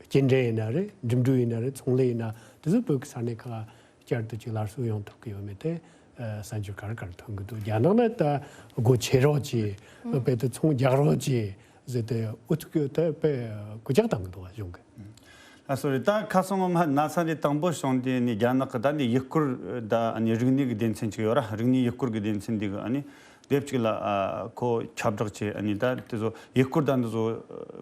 སྐྱེལ་འདྲེན་ཡིན་ན་རེད། འགྲིམ་འགྲུལ་ཡིན་ན་རེད། ཚོང་ལས་ཡིན་ན། དེ་ཚོ་བོད་ཀྱི་ས་གནས་ཁག་བསྐྱར་དུ་ཅིག་སླར་གསོ་ཡོང་ཐུབ་ཀྱི་ཡོད་མེད་དེ་ཨ་གསར་འགྱུར་ག་རེ་ག་རེ་ཐོན་གྱི་འདུག་རྒྱ་ནག་ནི་ད་སྒོ་ཕྱེ་རོགས་གྱིས། ཨུ། དཔེ་དེ་ཚོང་རྒྱག་རོགས་གྱིས་ཟེར་ཏེ་ཨུ་ཐུག་གི་དེ་དཔེ་སྐུལ་ལྕག་བཏང་གི་འདུག་བ་གཞུང་གིས། ཨ་སོ་རེད། ད་ཁ་སང་ངོ་མ་ན་ཚ་འདི་དང་པོ་བྱུང་དུས་ནི་རྒྱ་ནག་གི་ད་འདི་ཡུལ་སྐོར་ད་ཨ་ནི་རིག་གནས་ཀྱི་སྡེ་ཚན་ཅིག་ཡོད་ར། རིག་གནས་ཡུལ་སྐོར་གྱི་སྡེ་ཚན་འདི་གི་ཨ་ནི། དེབ་གཅིག་ལ་ཨ་ཁོ་ཁྱབ་བསྒྲགས་བྱས། ཨ་ནི་ད་དེ་ཚོ་ཡུལ་སྐོར་དང་འདི་ཚོ་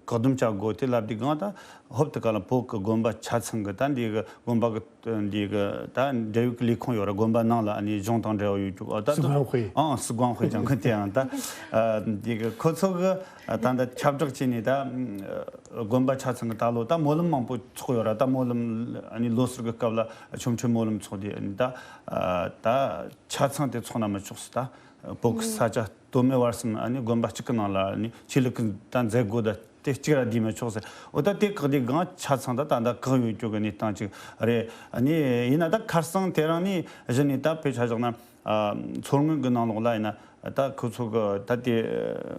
བཀག་སྡོམ་བྱ་དགོས་དེ་ལབ་དུས་སྒང་ད་ཧོབ་ཏེ་ག་ལ་བོད་ཀྱི་དགོན་པ་ཆ་ཚང་གི་ད་འདི་གི་དགོན་པ་གི་འདི་གི་ད་འབྲེལ་ཡོད་ཀྱི་ལས་ཁུངས་ཡོད་ར། དགོན་པ་ནང་ལ་ཨ་ནི་གཞུང་དང་འབྲེལ་བ་ཡོད་རྒྱུ་ཨ་ད་སི་ཀོན་ཧུའེ། ཨང་སི་ཀོན་ཧུའེ་ཅང་གི་དེ་ཡང་ད་ཨ་འདི་གི་ཁོ་ཚོ་གི་ད་ད་ཁྱབ་བསྒྲགས་བྱས་ནས་ད་དགོན་པ་ཆ་ཚང་གི་ད་ལོ་ད་སྨོན་ལམ་མང་པོ་ཚོགས་ཡོད་ར། ད་སྨོན་ལམ་ཨ་ནི་ལོ་གསར་གི་སྐབས་ལ་ཆོ་འཕྲུལ་སྨོན་ལམ་ཚོགས་དུས་ཨ་ནི་ད་ད་ཆ་ཚང་དེ་ཚོགས་ན་མི་ཆོག་ཟེར། ད་བོད་ཀྱི་ས་ཆ་སྟོད་སྨད་བར་གསུམ་ཨ་ནི་དགོན་པ་གཅིག་གི་ནང་ལ་ཨ་ནི་ཆོས་ལུགས་ཀྱི་ད་མཛད་སྒོ་ད་དེ་གཅིག་ར་བསྡད་མི་ཆོག་ཟེར། འོ་ད་དེ་བཀག་དུས་སྒང་ཆ་ཚང་ད་ད་ད་བཀག་ཡོད་རྒྱུ་གི་གནས་སྟངས་ཅིག་རེད། ཨ་ནི་ཡིན་ན་ད་ཁ་སང་དེ་རིང་ནས་གཞི་ནས་ད་དཔེ་ཆ་བཞག་ན་ཨ་མཚོ་སྔོན་གྱི་ནང་ལོགས་ལ་ཡིན་ན་ད་ཁོ་ཚོ་གི་ད་དེ་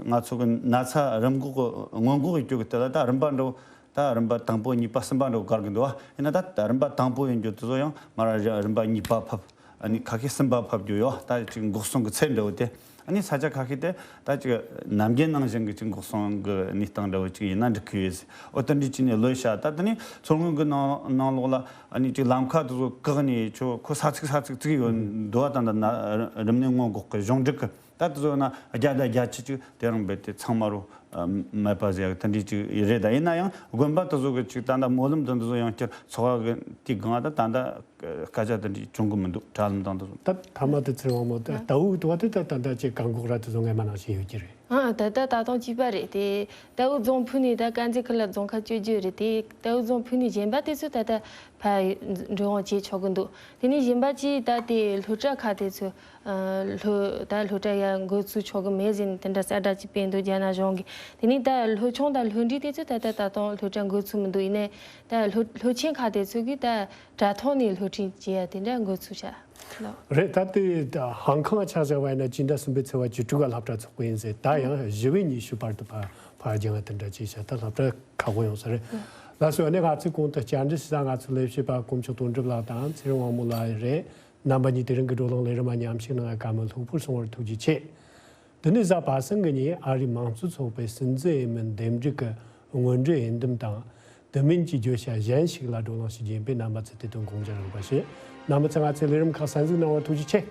ང་ཚོ་གི་ན་ཚ་རིམས་འགོག་གི་སྔོན་འགོག་གི་རྒྱུ་གི་དེ་ལ་ད་རིམ་པ་འདྲ་བོ། ད་རིམ་པ་དང་པོ་གཉིས་པ་གསུམ་པ་འདྲ་བོ་བཀར་གི་འདུག་བ། ཡིན་ན་ད་ད་རིམ་པ་དང་པོ་ཡིན་རྒྱུ་དེ་ཚོ་ཡང་མར་ར་རིམ་པ་གཉིས་པ་ཕབ། ཨ་ནི་ཁ་ཤས་གསུམ་པ་ཕབ་རྒྱུ་ཡོད། ད་ཅིག་འགོག་སྲུང་གི་ཚད་འདྲ་བོ་དེ། ཨ་ནི་ས་ཆ་ཁ་ཤས་དེ་ད་ཅིག་ནམ་རྒྱུན་ནང་བཞིན་གི་ཅིག་འགོག་སྲུང་གི་གནས་སྟངས་འདྲ་བོ་ཅིག་ཡིན་ན་འགྲིག་གི་ཡོད་ཟེར། འོ་དེ་འདྲའི་ཅིག་ནས་ལོས་བྱ། ད་དེ་ནས་མཚོ་སྔོན་གི་ནང་ནང་ལོགས་ལ་ཨ་ནི་ཅིག་ལམ་ཁ་དེ་ཚོ་བཀག་ནས་ཆོ་ཁོ་ས་ཚིགས་ས་ཚིགས་བཙུགས་ཡོད་འདུག་བ། ད་ད་ན་རིམས་ནད་སྔོན་འགོག་གི་གཞུང་འབྲེལ་གི། ད་དེ་ཚོ་ན་བརྒྱ་དང་བརྒྱད་ཅུ་ཅིག་དེ་རིང་རྦད་དེ་ཚང་མ་རུ་མེད་པ་ཟེར་ཡག་དེ་འདྲའི་ཅིག་རེད། ད་ཡིན་ན་ཡང་དགོན་པ་དེ་ཚོ་གི་ཅིག་ད་ལྟ་སྨོན་ལམ་དང་དེ་ཚོ་ཡང་བསྐྱར་ཚོགས་པ་གི་དེའི་སྒང་ད་ད་ལྟ་སྐད་ཆ་དེ་འདྲའི་བྱུང་གི་མི་འདུག་དྲ་ལམ་དང་དེ་ཚོ། ད་ཐ་མ་དེ་ཚེ་དབང་མོ་ད་ལྟ་བུ་དུ་བ་དེ་ད་ད་ལྟ་ཅིག་བཀག་འགོག་ར་དེ་ཚོ་སྔ་མ་ནང་བཞིན་ཡོད་ཀྱི་རེད། ཨ་ད་ལྟ་ད་དུང་གཅིག་པ་རེད་དེ། ལྟ་བུ་རྫོང་ཕུ་ནས་ད་དཀར་མཛེས་ཁུལ་ལ་རྫོང་ཁ་བཅོ་བརྒྱད་རེད་དེ། ལྟ་བུ་རྫོང་ཕུ་ནས་གཞན་པ་དེ་ཚོ་ད་ལྟ་ཕར་འགྲོ་འོང་བྱེད་ཆོག་གི་འདུག་དེ་ནས་གཞན་པ་ཅིག་ད་དེ་སློབ་གྲྭ་ཁག་དེ་ཚོ་ཨ་སློབ་ད་སློབ་གྲྭ་ཡར་འགོ་ཚུགས་ཆོག་གི་མེད་ཟེར་ནས་དེ་འདྲ་གསལ་བསྒྲགས་ཅིག་སྤེལ་འདུག་རྒྱ་ནག་གཞུང་གིས། དེ་ནས་ད་སློབ་ཆུང་དང་སློབ་འབྲིང་དེ་ཚོ་ད་ལྟ་ད་དུང་སློབ་གྲྭ་འགོ་ཚུགས་མི་འདུག་ཡིན་ནའི་ད་སློབ་སློབ་ཆེན་ཁག་དེ་ཚོ་གིས་ད་དྲ་ཐོག་ནས་སློབ་ཁྲིད་བྱེད་ཡ་དེ་འདྲ་འགོ་ཚུགས་བྱ་ལགས། རེད། ད་ལྟའི་ཧང་ཀང་ཆ་བཞག་པ་ཡིན་ན་སྤྱི་ཟླ་གསུམ་པའི་ཚེས་པ་བཅུ་དྲུག་ག་སློབ་གྲྭ་ཚོགས་པ་ཡིན་ཟེར། ད་ཡང་བཞི་པའི་ཉི་ཤུ་བར་དུ་ཕར་ཕར་རྒྱང་དེ་འདྲ་བྱས་ཤག་ད་སློབ་གྲྭ་ཁག་པོ་ཡོང་ས་རེད། ལགས་སོ། ཨ་ནི་ང་ཚོའི་གོང་དུ་བཅར་འདྲི་ཞུ་ས་ང་ཚོའི་ལས་བྱེད་པ་དཀོན་མཆོག་དོན་གྲུབ་ལགས་དང་ཚེ་རིང་དབང་མོ་ལགས་རེད། རྣམ་པ་གཉིས་དེ་རིང་གི་བགྲོ་གླེང་ལས་རིམ་མ་མཉམ་ཞུགས་གནང་བར་བཀའ་མོལ་ལྷུག་པོར་གསུང་བར་ཐུགས་རྗེ་ཆེ། འདི་ནི་གཟའ་པ་སངས་ཀྱི་ཉིན་ཨ་རིའི་མང་གཙོ་ཚོགས་པའི་སྲིད་འཛིན་འོས་མི་འདེམས་སྒྲུག་གི་སྔོན་འགྲོའི་འོས་འདེམས་དང་། དེ་མིན་གྱི་བརྗོད་བྱ་གཞན་ཞིག་ལ་བགྲོ་གླེང་ཞུ་རྒྱུ་ཡིན་པས་རྣམ་པ་ཚོས་དེ་དོན་དགོངས་འཇགས་རོགས་པ་ཞུ། རྣམ་པ་ཚོས་ང་ཚོའི་ལས་རིམ་ཁག་གསན་གཟིགས་གནང་བར་ཐུགས་རྗེ་ཆེ།